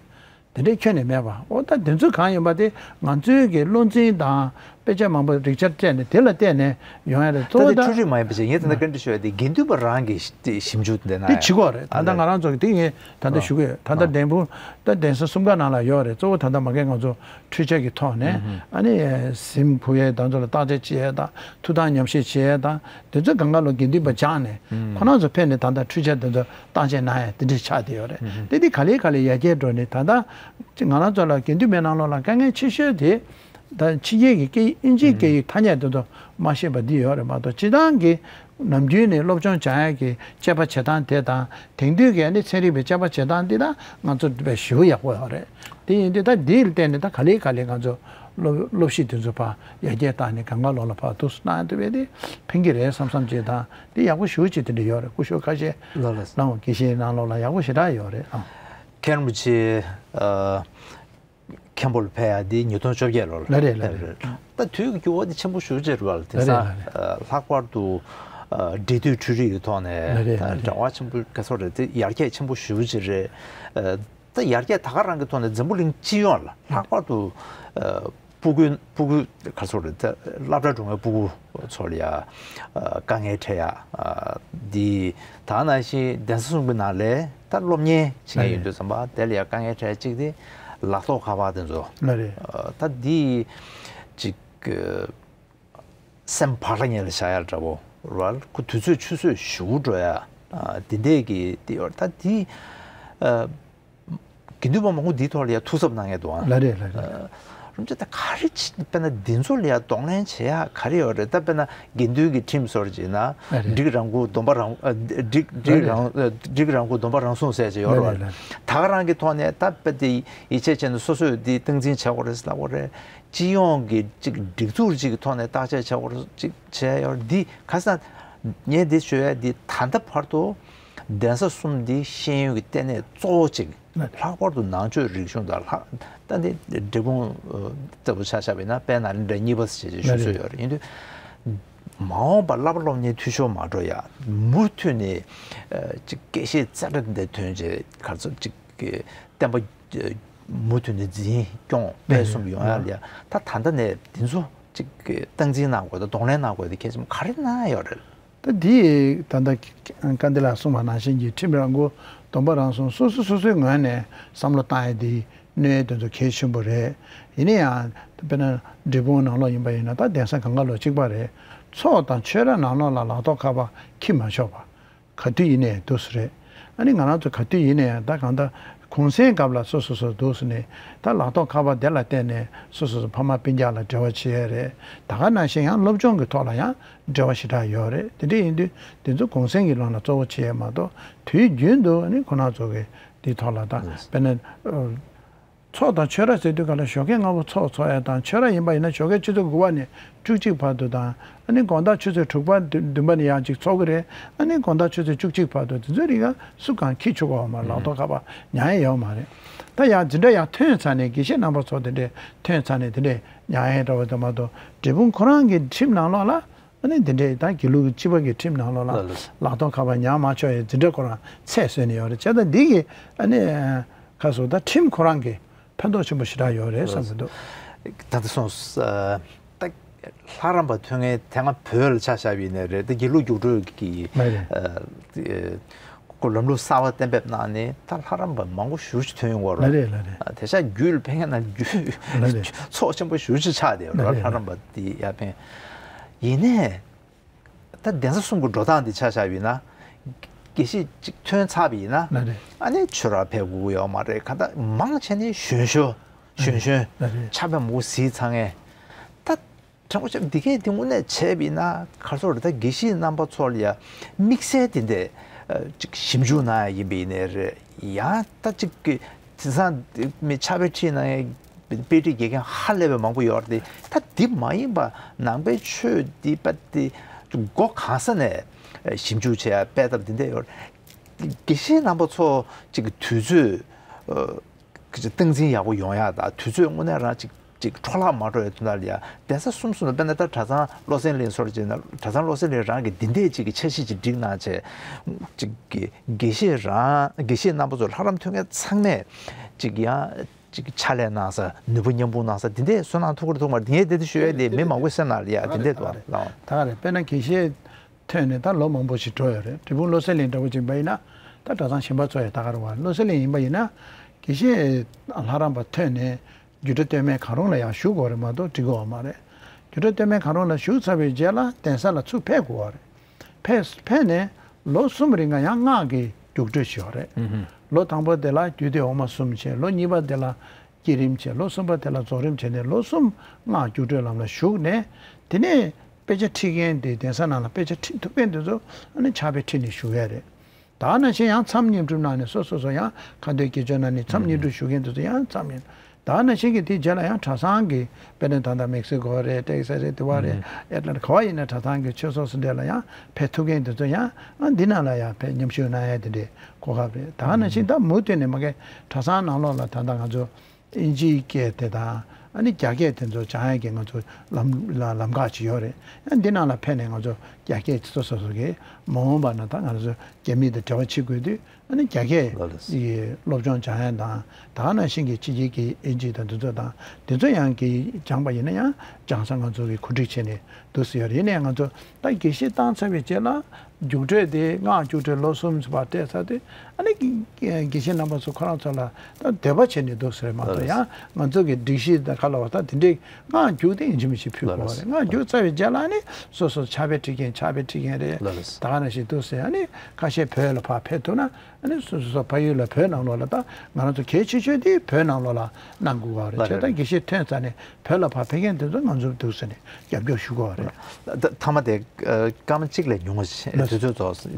དེ་འདྲའི་ཁྱོན་ནས་མེད་པ། ཨོ་ད་དེ་ཚོ་གང་ཡིན་པ་དེ་ང་ཚོའི་གི་བློ་འཛིན་དང་། དཔེ་ཆ་མང་པོ་རིགས་གཅར་སྤྲད་ནས་དེ་ལ་བལྟས་ནས་ཡོང་ཡ་རེད། གཙོ་ད་བོ་ལྟ་ད་འཕྲུལ་རིག་མ་ཡིན་པ་ཅིག་ངས་ད་ལྟ་བཀའ་འདྲི་ཞུ་ཡ་དེ་དགེ་འདུན་པ་རང་གིས་ཞིབ་འཇུག་འདི་ན་དེ་ཡ་བྱེད་དགོས་རེད། ད་ལྟ་ང་རང་ཚོ་གི་དེ་ངས་ད་ལྟ་ཞུ་གི་ཡོད། ད་ལྟ་བདེན་དཔུང་ད་གདན་ས་གསུམ་ཀ་ནང་ལ་ཡོད་རེད། གཙོ་བོ་ད་ལྟ་མ་གི་ང་ཚོ་འཕྲུལ་ཆས་ཀྱི་ཐོག་ནས་ཨ་ནི་གཟིམ་ཕུབ་ཡས་དང་ཚོ་ལ་བརྟག་དཔྱད་བྱེད་ཡས་དང་ཐུགས་དམ་ཉམས་བཞེས་བྱེད་ཡས་དང་དེ་ཚོ་གང་ག་ལོ་དགེ་འདུན་པ་སྦྱངས་ནས་ཁོ་རང་ཚོ་ཕེབས་ནས་ད་ལྟ་འཕྲུལ་ཆས་དེ་ཚོ་བརྟག་དཔྱད་གནང་ཡས་དེ་འདྲ་ཆགས་བསྡད་ཡོད་རེད། དེ་དེ་ག་ལེ་ག་ལེ་ཡར་རྒྱས་འགྲོ་ནས་ད་ལྟ་ང་རང་ཚོ་ལ་དགེ་འདུན་པའི་ནང་ལོགས་ལ་དཀའ་ངལ་ཆེ་ཤོས་དེ་ད་ཕྱི་རྒྱལ་གྱི་སྐད་ཡིག་དབྱིན་ཇིའི་སྐད་ཡིག་ཐ་སྙད་དེ་ཚོ་མ་ཤེས་པ་འདི་ཡོད་རེད་མ་གཏོགས་སྤྱིར་བཏང་གི་ནམ་རྒྱུན་ནས་སློབ་སྦྱོང་སྦྱང་ཡག་གི་དཔྱད་པ་བྱེད་སྟངས་དེ་དང་དེང་དུས་ཀྱི་ཨ་ནི་ཚན་རིག་པའི་དཔྱད་པ་བྱེད་སྟངས་འདི་དང་ང་ཚོ་དཔེ་ཞེ་པོ་ཡག་པོ་ཡོད་རེད། དེ་ཡིན་དུས་ད་འདིའི་སྟེང་ནས་ད་ག་ལེ་ག་ལེ་ང་ཚོ་སློབ་སློབ་གཞི་དེ་ཚོ་ཕར་ཡར་རྒྱས་བཏང་ནས་གང་ག་ལོག་ལ་ཕར་ཐུགས་སུ་གནང་ཐུབ་པ་དེ་ཕན་གྱི་རེད་བསམ་བསམ་བྱེད་སྟངས་དེ་ཡག་པོ་ཞེ་པོ་ཅིག་དེ་འདྲ་ཡོད་རེད། སྐུ་ཞབས་ཁ་ཤས་ལགས་ལགས། གནང་བ་དགེ་བཤེས་ནང་ལོགས་ལ་ཡག་པོ་ཞེ་དྲག་ཡོད་རེད་ཨང་། མཁན་རིན་པོ་ཆེ་ཨ། མཁན་པོ་ལ་ཕེབས་ཡག་འདི་ཉིས་སྟོང་བཅོ་བརྒྱད་ལོ་ལ་ལ་རེད་ལ་ཕེབས་རེད། རེད། ད་དུས་ཀྱི་འགྱུར་བ་འདི་ཆེན་པོ་ཞེ་པོ་ཅིག་རེད་བ། དེང་སང་ལ་རེད་ལ་རེད། ལྷག་པར་དུ་འབྲེལ་མཐུད་འཕྲུལ་རིག་གི་ཐོག་ནས་ལ་རེད་ལ་རེད། འབྲེལ་བ་ཆེན་པོ་ག་ཚོད་རེད། དེ་ཡར་རྒྱས་ཆེན་པོ་ཞེ་པོ་ཅིག་རེད། ད་ཡར་རྒྱས་ད་ག་རང་གི་ཐོག་ནས་འཛམ་བུ་གླིང་སྤྱི་ཡོངས་ལ་ལྷག་པར་དུ་སྤུ་གུ་སྤུ་གུ་ག་ཚོད་རེད། ད་སློབ་གྲྭ་འགྲོ་མཁན་སྤུ་གུ་ཚོ་ལ་ཡ་དཀའ་ངལ་འཕྲད་ཡ་འདི་ད་ག་ནང་བཞིན་གདན་ས་གསུམ་གྱི་ནང་ལས། ད་སློབ་གཉེར་བྱེད་མཁན་ཡིན་དུས་ཙམ་པ་དེ་ལ་ཡང་དཀའ་ངལ་འཕྲད་གཅིག་དེ་ལག་ཐོགས་ཁ་པར་དེ་ཚོ་ལ་རེད། ད་འདི་ཅིག་སེམས་བག་ལ་ཉལ་ལ་བཞག་ཡ་འདྲ་པོ་རེད། ཁོ་དུས་ཚོད་ཆུད་ཟོས་ཞེ་པོ་འགྲོ་ཡ་འདི་འདྲས་ཀྱི་དེ་ཡོད། ད་འདི་དགེ་འདུན་པ་མང་པོ་འདིའི་ཐོག་ལ་ཡ་ཐུགས་འཚབ་གནང་མཁན་འདུག་ཨང་། ལ་རེད་ལ་རེད། རུམ་ཅེ་ད་ག་རེ་བྱེད། དཔེར་ན་འདི་ཚོ་ལ་ཡ་གདོང་ལེན་བྱེད་ཡ་ག་རེ་ཡོད་རེད། ད་དཔེར་ན་དགེ་འདུན་གྱི་ཁྲིམས་སོར་བྱས་ན་ལ་རེད། འགྲིག་རང་མགོ་སྡོམ་པ་རང་འགྲིག་འགྲིག་ལ་རེད། རང་འགྲིག་རང་མགོ་སྡོམ་པ་རང་སྲུང་ཟེར་བྱས་ཡོད་རེད། ལ་རེད་ལ་རེད། ད་ག་རང་གི་ཐོག་ནས་ད་དཔེ་དེ་ཡིད་ཆེས་བྱས་ནས་སོ་སོས་འདི་སྟངས་འཛིན་བྱེད་དགོས་རེད་ཟེར་ལབ་དགོས་རེད། སྤྱི་ཡོངས་ཀྱི་ཅིག་སྒྲིག་འཛུགས་ཅིག་གི་ཐོག་ནས་བརྟག་དཔྱད་བྱེད་དགོས་རེད། ཅིག་བྱས་ཡོད་རེད། འདི་ག་ས་ངས་འདི་ཞུ་ཡ་འདི་ད་ལྟ་བར་དུ་གདན་ས་གསུམ་འདི་ཤེས་ཡོན་གྱི་ལྟེ་གནས་གཙོ་བོ་ཅིག་ལྷག་པར་དུ་ནང་ཆོས་རིག་གཞུང་དང་ལྷག་ད་འདི་འབྲས་སྤུངས་ལྟ་བུ་ཆ་བཞག་པ་ཡིན་ན་དཔལ་ནཱ་ལེནྡྲ་གཉིས་པ་ཞེས་ཞུ་སྲོལ་ཡོད་རེད། ཡིན་དུས་མ་འོངས་པར་བསླབ་པ་སློབ་གཉེར་འཐུས་ཤོར་མ་འགྲོ་ཡ་མུ་མཐུད་ནས་ཅིག་དགེ་བཤེས་རྩ་བྲལ་འདི་ཐོན་རྗེས་ག་ཚོད་ཅིག་གི་བསྟན་པ་མུ་མཐུད་ནས་འཛིན་སྐྱོང་སྤེལ་གསུམ་ཡོང་ཡ་ལ་ཡ་ད་ད་ལྟ་ནས་འདི་ཚོ་ཅིག་གི་སྟངས་འཛིན་གནང་དགོས་དང་གདོང་ལེན་གནང་དགོས་དེ་གལ་ཆེན་པོ་ག་རེ་གནང་ཡ་ཡོད་རེད། ད་འདི་ད་ལྟ་སྐལ་ལྡན་ལགས་གསུངས་པ་ནང་བཞིན་གྱི་ཁྲིམས་རང་མགོ་སྡོམ་པ་རང་སྲུང་སོ་སོ་སོ་སོའི་ངོས་ནས་བསམ་བློ་བཏང་ཡ་འདི་གནད་དོན་ཚོ་གལ་ཆེན་པོ་རེད། ཡིན་ན་ཡང་དཔེར་ན་འབྲས་སྤུངས་ནང་ལོགས་ཡིན་པ་ཡིན་ན་ད་གདན་ས་གང་ག་ལོ་གཅིག་པ་རེད། ཚོགས་དང་ཆོས་ར་ནང་ལོགས་ལ་ལག་ཐོགས་ཁ་པར་འཁྱེར་མ་ཆོག་པ། ག་དུས་ཡིན་ནའི་འདུག་སེ་རེད། ཨ་ནི་ང་རང་ཚོ་ག་དུས་ཡིན་ནའི་ད་གང་ལྟར་གུང་སེང་སྐབས་ལ་སོ་སོ་སོ་འདུག་སེ་ནས་ད་ལག་ཐོགས་ཁ་པར་དེ་ལ་བརྟེན་ནས་སོ་སོ་སོ་ཕ་མ་སྤུན་ཀྱག་ལ་འབྲེལ་བ་བྱེད་ཡས་རེད། ད་ག་ནང་བཞིན་ཡང་སློབ་སྦྱོང་གི་ཐོག་ལ་ཡང་འབྲེལ་བ་ཞེ་དྲག་ཡོད་རེད། དེ་འདྲ་ཡིན་དུས་དེ་ཚོ་གུང་སེང་གི་ལམ་ལ་གཙོ་བོ་བྱེད་ཡས་མ་གཏོགས་དུས་རྒྱུན་དུ་ཨ་ནི་ཁོ་རང་ཚོ་གི་དེའི་ཐོག་ལ་ད་དཔེར་ན། ཚོགས་དང་ཆོས་ར་ཟེར་དུས་ག་ལ་ཞོགས་ཀས་སྔ་པོ་ཚོགས་འཚོགས་ཡ་དང་ཆོས་ར་ཡིན་པ་ཡིན་ན་ཞོགས་ཀས་ཆུ་ཚོད་དགུ་པ་ནས་བཅུ་གཅིག་བར་དུ་དང་ཨ་ནི་དགོང་དག་ཆུ་ཚོད་དྲུག་པ་བདུན་པ་ནས་ཡང་ཅིག་འཚོགས་ཀྱི་རེད། ཨ་ནི་དགོང་དག་ཆུ་ཚོད་བཅུ་གཅིག་བར་དུ་དེ་ཚོའི་རིང་ལ་སུ་གང་འཁྱེར་ཆོག་གི་ཡོད་མ་རེད། ལག་ཐོགས་ཁ་པར་ཉར་ཡ་ཡོད་མ་རེད། ད་ཡང་འཛིན་གྲྭ་ཡང་ཐོན་ཚར་ནས་དགེ་བཤེས་རྣམ་པ་ཚོ་དེ་འདྲས་ཐོན་ཚར་ནས་དེ་འདྲས་ཉར་ཡ་འདྲ་བོ་དེ་མ་གཏོགས་འབྲས་སྤུངས་ཁོ་རང་གི་ཁྲིམས་ནང་ལོགས་ལ། ཨ་ནི་འདི་འདྲའི་ད་དགེ་ལུགས་ཀྱི་སྤྱི་པ་གི་ཁྲིམས་ནང་ལོགས་ལ་ལགས་ལགས། ལག་ཐོགས་ཁ་པར་ཉར་མ་ཆོག་ཡའི་འཛིན་གྲྭ་ཁོ་རང་ཚད་བཟོས་ནས་ཡོད་རེད། བྱས་ཙང་འདི་གི་ཨ་ནི་ཁ་སོ་ད་ཁྲིམས་ཁོ་རང་གི་ཕན་ཐོགས་ཆེན་པོ་ཞེ་དྲག་ཡོད་རེད་བསམ་གྱི་འདུག་ད་ལྟ་སོང་ད་ལྷ་རམས་པ་ཐོན་མཁན་དེ་སྔ་བོད་ལ་ཆ་བཞག་པ་ཡིན་ནའི་རེད། ད་དགེ་ལུགས་རྒྱུགས་སྤྲོད་ཀྱི་མ་རེད། ཨ་ཁོ་ལམ་ལུགས་གསར་བ་གཏན་འབེབས་གནང་ནས་ད་ལྷ་རམས་པ་མང་པོ་ཞེ་ཅིག་ཐོན་ཡོང་གི་ཡོད་རེད། ལ་རེད་ལ་རེད། དེང་སང་རྒྱུད་ལ་ཕེབས་མཁན་ནང་རྒྱུད་ལ་རེད། ཚོགས་ཆེན་པོ་ཞེ་ཅིག་ཆགས་བསྡད་ཡོད་རེད། ལ་རེད། ལྷ་རམས་པ་དེ་ཡར་ཕེབས། ཡིན་ནའི་ད་གདན་ས་གསུམ་གྱི་འགྲོ་སྟངས་འདི་ཆ་བཞག་པ་ཡིན་ན། དགེ་བཤེས་གཅིག་ཐོན་ཚར་བ་ཡིན་ན། ལ་རེད། ཨ་ནི་ཆོས་རར་ཕེབས་དགོས་ཀྱི་ཡོད་མ་རེད། གང་ལྟར་མང་ཆེ་ནི་གཞོན་གཞོན་གཞོན་གཞོན་ལ་རེད། ཕྱག་དཔེ་མང་པོ་གཟིགས་ཚར་མཁན། ད་དྲང་པོ་བྱས་ན་འདི་གས་འདི་དངོས་གནས་བྱས་པ་ཡིན་ན་ག་རེ་ཟེར་དགོས་རེད། ད་དགེ་བཤེས་རྣམ་པ་ཚོ་ལ་ཡ་དམིགས་བསལ་དེ་འདྲས་ཅིག་ཞིབ་འཇུག་གནང་ཡ་ཡིན་པ་ཡིན་ནའི་རེད། ཡང་ད་ཅིག་གི་དེང་སང་མི་ཕྱག་དཔེ་ཁྲིད་གནང་ཡ་དཔེ་ཁྲིད་དགེ་རྒན་ཧ་ལས་པའི་མང་པོ་ཡོད་རེད། ད་འདི་མ་ཡིན་པ་ནང་པའི་ཆོས་འདི་པ་དེ་སྒོ་གང་ས་ནས་ཞིབ་འཇུག་བྱེད་ཡ་སྤེལ་ཐབས་འདི་འདྲས་ཡོད་རེད། དགེ་བཤེས་རྣམ་པ་ཚོ་ཅིག་གི་དུས་ཚོད་སྟངས་འཛིན་ཡག་པོ་ཡོང་ཡ་དང་དུས་ཚོད་དངོས་གནས་རང་ཅིག་ཅིག་འཕྲོ་བརླག་མ་འགྲོ་བའི་དོན་དག་ལ་ཡ། གདན་ས་གསུམ་གསུམ་ལ་དཔེར་ན་ད་གྲྭ་ཚང་བློ་གསལ་གླིང་སོགས་བྱས་ན་གྲྭ་ཚང་བློ་གསལ་གླིང་རང་གི་འདི་འདྲས་ཅིག་གི་འཆར་གཞི་ཅིག་བསྒྲིགས་གནང་བྱས་ཅིག་གི་དགེ་བཤེས་རང་དགེ་བཤེས་རྣམ་པ་ཚོ་ལྷ་རམས་ཐོན་མཁན་ཚང་མས་ཅིག་ཡང་ ཅིག་ཕྱག་ལས་གནང་ས། ནུས་པ་མཉམ་སྤུངས་གནང་ས། དེ་འདྲས་བསོད་ནམས་ཐུགས་ཁུར་ཐུགས་མར་དེ་ངས་དེ་དེ་ཞུ་ཡས་དེ་མི་མང་པོས་སེམས་ནང་ལ་ཡ་དེ་འདྲས་འདུག་ལགས། ད་ག་རེད། དཔེར་ན་དགེ་བཤེས་ཐོན་ནས་ད་ལོ་མང་པོ་ཞིག་འགྲོ་ཡོད་རེད། འབྲས་སྤུངས་བློ་གསལ་གླིང་འདྲ་བོ་ཅིག་ཡིན་པ་ཡིན་ན། ད་གྲྭ་ཚང་གཞན་པ་ཚོ་ཡང་ད་ག་རེ་བ། བློ་གསལ་གླིང་ཡིན་པ་ཡིན་ན་དགེ་བཤེས་ལྷ་རམས་པ་ཐོན་ནས་རྒྱུད་གྲྭ་སྟོད་སྨད་གང་རུང་ལ་ཡང་ཞུགས་དགོས་རེད་མ་གཏོགས་འགྲིག་གི་ཡོད་མ་རེད། རྒྱུད་གྲྭ་སྟོད་སྨད་གང་རུང་ལ་ཞུགས་ཚར་བའི་རྗེས་ལ་གདན་ས་ལ་ཚུར་ཕེབས་དགོས་པ་རེད། ཕེབས་ཕེབས་ནས་ལོ་གསུམ་རིང་ལ་ཡང་སྔགས་ཀྱི་རྒྱུགས་སྤྲོད་ཞུ་བ་རེད། ལོ་དང་པོ་དེ་ལ་རྒྱུད་སྡེ་འོག་མ་གསུམ་བྱས། ལོ་གཉིས་པ་དེ་ལ་བསྐྱེད་རིམ་བྱས། ལོ་གསུམ་པ་དེ་ལ་རྫོགས་རིམ་བྱས་ནས་ལོ་གསུམ་སྔགས་རྒྱུགས་སྤྲོད་ལམ་ལ་ཞུགས་ནས། དེ་ནས་དཔེ་ཆ་ཁྲིད་མཁན་དེ་གདན་ས་ནང་ལ་དཔེ་ཆ་ཁྲིད་ཐུབ་མཁན་དེ་ཚོ་ཨ་ནི་ཕྱག་དཔེ་ཁྲིད་ནས་བཞུགས་ཡས་རེད། ད་ག་ནང་བཞིན་ཡང་མཚམས་བསྙེན་སྒྲུབ་གནང་ནས་སོ་སོ་སོ་ཡང་ཁ་འདོན་དགེ་སྦྱོར་གནང་ནས་མཚམས་བསྙེན་སྒྲུབ་ཞུ་མཁན་དེ་ཚོ་ཡང་མཚམས་བསྙེན། ད་ག་ནང་བཞིན་གྱི་དེའི་རྗེས་ལ་ཡང་གྲྭ་ཚང་གི་དཔེར་ན་ད་ལྟ་མེག་སི་ཀོ་རེད། ཏེག་ས་རེད། དེ་བ་རེད། ཨེ་ཏ་ལན་ག་བ་ཡིན་ན་གྲྭ་ཚང་གི་ཆོས་ཚོགས་སུ་འདྲ་ལ་ཡང་ཕེབས་ཐུབ་མཁན་དེ་ཚོ་ཡང་ཨ་འདི་ནང་ལ་ཡང་ཕེབས་མཉམ་ཞུགས་གནང་ཡ་དེ་འདྲའི་གོ་སྐབས་རེད། ད་ག་ནང་བཞིན་ད་མུ་མཐུད་ནས་མ་གི་གྲྭ་ཚང་ནང་ལོགས་ལ་ད་ལྟ་ང་ཚོ་ཨིན་ཇིའི་སྐད་དེ་དང་ཨ་ནི་རྒྱ་སྐད་དེ་ཚོ་སྦྱང་ཡས་ཀྱི་ང་ཚོ་ལམ་ལ་ལམ་ཁ་ཅིག་ཡོད་རེད། ཨ་འདི་ནང་ལ་ཕེབས་ནས་ང་ཚོ་རྒྱ་སྐད་སོ་སོ་སོ་གི་མ་འོངས་པ་ན་ད་ང་ཚོ་རྒྱ་མི་དང་འབྲེལ་བ་བྱེད་དགོས་དུས་ཨ་ནི་རྒྱ་སྐད་ལགས་ལགས། ཀྱི་སློབ་སྦྱོང་སྦྱང་ཡས་དང་། ད་ག་ནང་བཞིན་གྱི་ཕྱི་རྒྱལ་གྱི་ཨིན་ཇི་དང་འདི་ཚོ་དང་འདི་ཚོ་ཡང་གི་སྦྱངས་པ་ཡིན་ན་ཡང་སྦྱང་ས་ང་ཚོ་གི་གོ་སྒྲིག་བྱས་ནས་འདུག་སེ་ཡོད་རེད། ཡིན་ནའི་ང་ཚོ་ད་དགེ་བཤེས་བཏང་ཚར་བའི་རྗེས་ལ། རྒྱུགས་སྤྲོད་དེ་སྔགས་རྒྱུགས་སྤྲོད་ལོ་གསུམ་བར་སྤྲད་ཚར་དུས་ཨ་ནི་དགེ་བཤེས་རྣམ་པ་ཚོ་ཁོ་རང་ཚོ་ལ་ད་འདོད་པ་བྱས་ནས་འདུག་ཟེར་མ་གཏོགས། ཡང་ང་ཚོ་གི་སྒྲིག་གཞི་དང་ཁ་ལ་བ་ད་དེ་འདྲའི་སྔགས་རྒྱུགས་དེ་ཡིན་གཅིག་མིན་གཅིག་ཕུལ་དགོས་པ་རེད། སྔགས་རྒྱུགས་ཚར་བའི་རྗེས་ལ་ཨ་ནི་སོ་སོ་ཕྱག་དཔེ་ཁྲིད་མཁན་ཕྱག་དཔེ་ཁྲིད་མཁན་རེད། ད་ག་ནང་བཞིན་འདུག་ཟེར། ཨ་ནི་ཁ་ཤས་བོད་ལ་ཕར་ཕེབས་ཐུབ་ན་ཨ་ནི་སོ་སོ་སོ་ཕ་ཡུལ་ལ་བོད་ནང་ལོགས་ལ། ད་ང་རང་ཚོ་གལ་ཆེ་ཤོས་དེ་བོད་ནང་ལོགས་ལ་གནང་དགོས་པ་རེད། བྱས་ཙང་དགེ་བཤེས་ཐོན་ཚར་ནས་བོད་ལ་ཕར་ཕེབས་མཁན་དེ་ཚོ་ང་ཚོ་འདུག་ཟེར་ནས་རྒྱབ་སྐྱོར་ཞུ་དགོས་པ་རེད། ད་མཐའ་མ་དེ་ཨ་སྐར་མ་གཅིག་ལས་ཉུང་བ་ཞིག་ལགས། དུས་ཚོད་རྫོགས།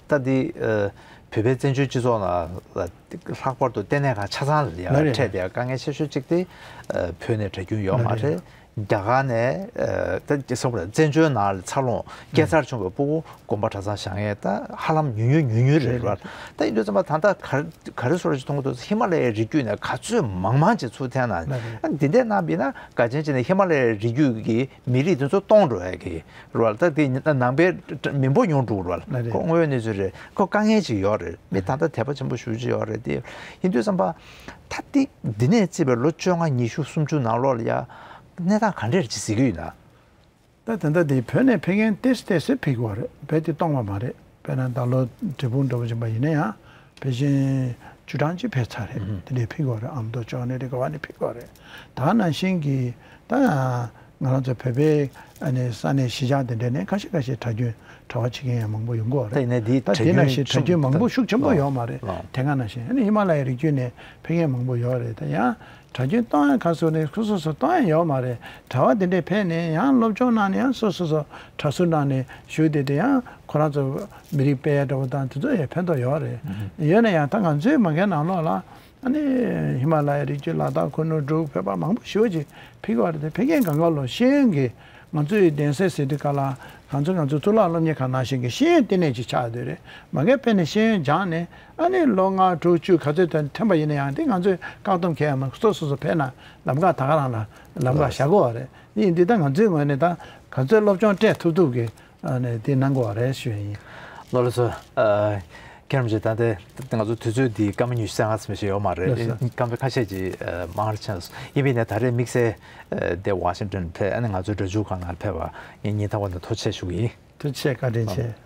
ད་འདི་ཨ་བོད་པའི་བཙན་བྱོལ་སྤྱི་ཚོགས་ནང་ལ་ལྷག་པར་དུ་ལྟེ་གནས་ཁག་ཆ་ཚང་ལ་ཡ་ལགས་རེད། འཕྲད་དེ་དཀའ་ངལ་ཆེ་ཤོས་གཅིག་དེ་ཨ་བོད་ནས་གྲྭ་རྒྱུན་ཡོད་མ་ལགས་རེད། རེད། རྒྱ་གར་ནས་ཨ་ད་བསམ་པ་བཙན་བྱོལ་ནང་ལ་འཚར་ལོངས་སྐྱེས་འཚར་བྱུང་བའི་སྤུ་གུ་དགོན་པ་གྲྭ་ཚང་བཞེངས་ཡས་ད་ཧ་ལམ་ཉུང་ཉུང་ཉུང་ཉུང་རེད། རེད་རེད། ད་ཡིན་དུས་ཙམ་པ་ད་ལྟ་ག་ག་རེ་བཟོ་འདྲ་ཞིག་མཐོང་གི་འདུག་ཧི་མ་ལ་ཡའི་རི་རྒྱུད་ནས་ག་ཚོད་མང་མང་ཅིག་ཚུར་འཐེན་ན། ལགས་རེད། ཨ་འདི་འདྲས་གནང་བ་ཡིན་ན་འགའ་ཅན་ཅིག་ནས་ཧི་མ་ལ་ཡའི་རི་རྒྱུད་ཀྱི་མི་རིགས་དེ་ཚོ་སྟོངས་འགྲོ་ཡ་གི་རེད་བ། ད་དེ་ནང་པའི་མི་འབོར་ཉུང་འགྲོ་གི་རེད་བ། ལགས་རེད། ཁོ་དངོས་ཡོད་གནས་ཚུལ་རེད། ཁོ་དཀའ་ངལ་ཅིག་ཡོད་རེད། མི་ད་ལྟ་དད་པ་ཆེན་པོ་ཞེ་པོ་ཅིག་ཡོད་རེད། དེ་ཡིན་དུས་ཙམ་པ་ད་འདི་འདི་ནས་བརྩིས་པའི་ལོ་བཅོ་ལྔ་ཉི་ཤུ་སུམ་ཅུ་ནང་ལོགས་ལ་ཡ་གནས་སྟངས་ག་འདྲས་ཅིག་གཟིགས་ཀྱི་ཡོད་ན། ད་ད་ལྟ་དེ་བོད་ནས་ཕེབས་མཁན་ཏོག་ཙམ་ཏོག་ཙམ་ཕེབས་ཀྱི་ཡོད་རེད། རྦད་དེ་སྟོང་པ་མ་རེད། དཔེར་ན་ད་ལོ་འབྲས་སྤུངས་འགྲོ་བ་ཡིན་པ་ཡིན་ན་ཡང་ཕལ་ཆེར་བཅུ་གྲངས་ཅིག་ཕེབས་ཚར་རེད། ཨུ་ཧུ། དེ་འདྲས་ཕེབས་ཀྱི་ཡོད་རེད། ཨ་མདོ་ཕྱོགས་ནས་རེད། ག་བ་ནས་ཕེབས་ཀྱི་ཡོད་རེད། ད་ནང་བཞིན་གྱི་ད་ང་རང་ཚོ་བོད་པའི་ཨ་ནི་ས་གནས་གཞིས་ཆགས་དེ་འདྲས་ནས་ཁ་ཤས་ཁ་ཤས་གྲྭ་རྒྱུན་གྲྭ་པ་བྱེད་མཁན་ཡང་མང་པོ་ཡོང་གི་ཡོད་རེད། ད་ཡིན་ནའི་འདི་ད་གྲྭ་དེ་ནང་རྒྱུན་བཞིན་གྲྭ་རྒྱུན་མང་པོ་ཤུགས་ཆེན་པོ་ལགས་ཡོད་མ་རེད། ལགས། དེ་སྔ་ནང་བཞིན། ཨ་ནི་ཧི་མ་ལ་ཡའི་རི་རྒྱུད་ནས་ཕེབས་མཁན་མང་པོ་ཡོད་རེད། ད་ཡང་གྲྭ་རྒྱུན་གཏོང་ཡ་ག་ཚོད་ནས་ཁོ་སོ་སོ་གཏོང་ཡ་ཡོད་མ་རེད། གྲྭ་པ་དེ་འདྲས་ཕེབས་ནས་ཡང་སློབ་སྦྱོང་གནང་ནས་ཡང་སོ་སོ་སོ་གྲྭ་ཟུར་གནང་ནས་བཞུགས་བསྡད་དེ་ཡང་ཁོ་རང་ཚོ་མི་རིགས་སྤེལ་ཡ་འདྲ་བོ་དང་དེ་ཚོ་ཡང་ཕན་ཐོགས་ཡོད་རེད། ཨུ་ཧུ། ཡོད་ན་ཡང་ད་ང་ཚོའི་མ་གིའི་ནང་ལོགས་ལ་ཨ་ནི་ཧི་མ་ལ་ཡའི་རི་རྒྱུད་ལ་དྭགས་ཁུ་ནུ་འབྲུག་བོད་པ་མང་པོ་ཞེ་པོ་ཅིག་ཕེབས་ཀྱི་ཡོད་རེད་དེ། ཕེབས་མཁན་སྒང་ག་ལོ་ཤེས་ཡོན་གྱི་ང་ཚོའི་གདན་སའི་ཟེར་དུས་ག་ལ་ང་ཚོ་ང་ཚོ་གཙུག་ལག་སློབ་གཉེར་ཁང་ནང་བཞིན་གྱི་ཤེས་ཡོན་ལྟེ་གནས་ཅིག་ཆགས་ཡོད་རེད། མ་གིར་ཕེབས་ནས་ཤེས་ཡོན་སྦྱངས་ནས་ཨ་ནི་ལོ་ལྔ་དྲུག་བཅུ་ག་ཚོད་ཐོན་ཐོན་པ་ཡིན་ན་ཡང་དེ་ང་ཚོས་བཀག་སྡོམ་གང་ཡང་མ། སོ་སོ་སོ་ཕེབས་ན་ལམ་ཁ་ད་ག་རང་ལ་ལམ་ཁ་བཞག་དགོས་པ་རེད། ཡིན་དུས་ད་ང་ཚོའི་ངོས་ནས་ད་ག་ཚོད་སློབ་སྦྱོང་སྤྲད་ཐུབ་ཐུབ་ཀྱི་ཨ་ནི་དེ་གནང་དགོས་པ་རེད་ཞུ་ཡ་ཡིན། ལགས་ལགས་སོ། ཨ་ཁྱེད་རང་ཚོས་ད་ལྟ་ང་ཚོ་དུས་ཚོད་འདི་སྐར་མ་ཉི་ཤུ་རྩ་ལྔ་ཙམ་ཞིག་ཡོད་མ་རེད། ལགས་སོ། སྐར་མ་ཁ་ཤས་ཅིག་ཨ་མང་རུ་ཕྱིན་སོང་། ཡིན་པས་ན་ད་རེས་དམིགས་བསལ་ཨ་དེ་ཝ་ཤིང་ཊོན་ཕེབས། ཨ་ནི་ང་ཚོའི་སྒྲ་སྒྱུར་ཁང་ནང་ཕེབས་པ་ངས་སྙིང་ཐག་པ་ནས་ཐུགས་རྗེ་ཆེ་ཞུ་གི་ཡིན། ཐུགས་རྗེ་ཆེ། བཀའ་དྲིན་ཆེ།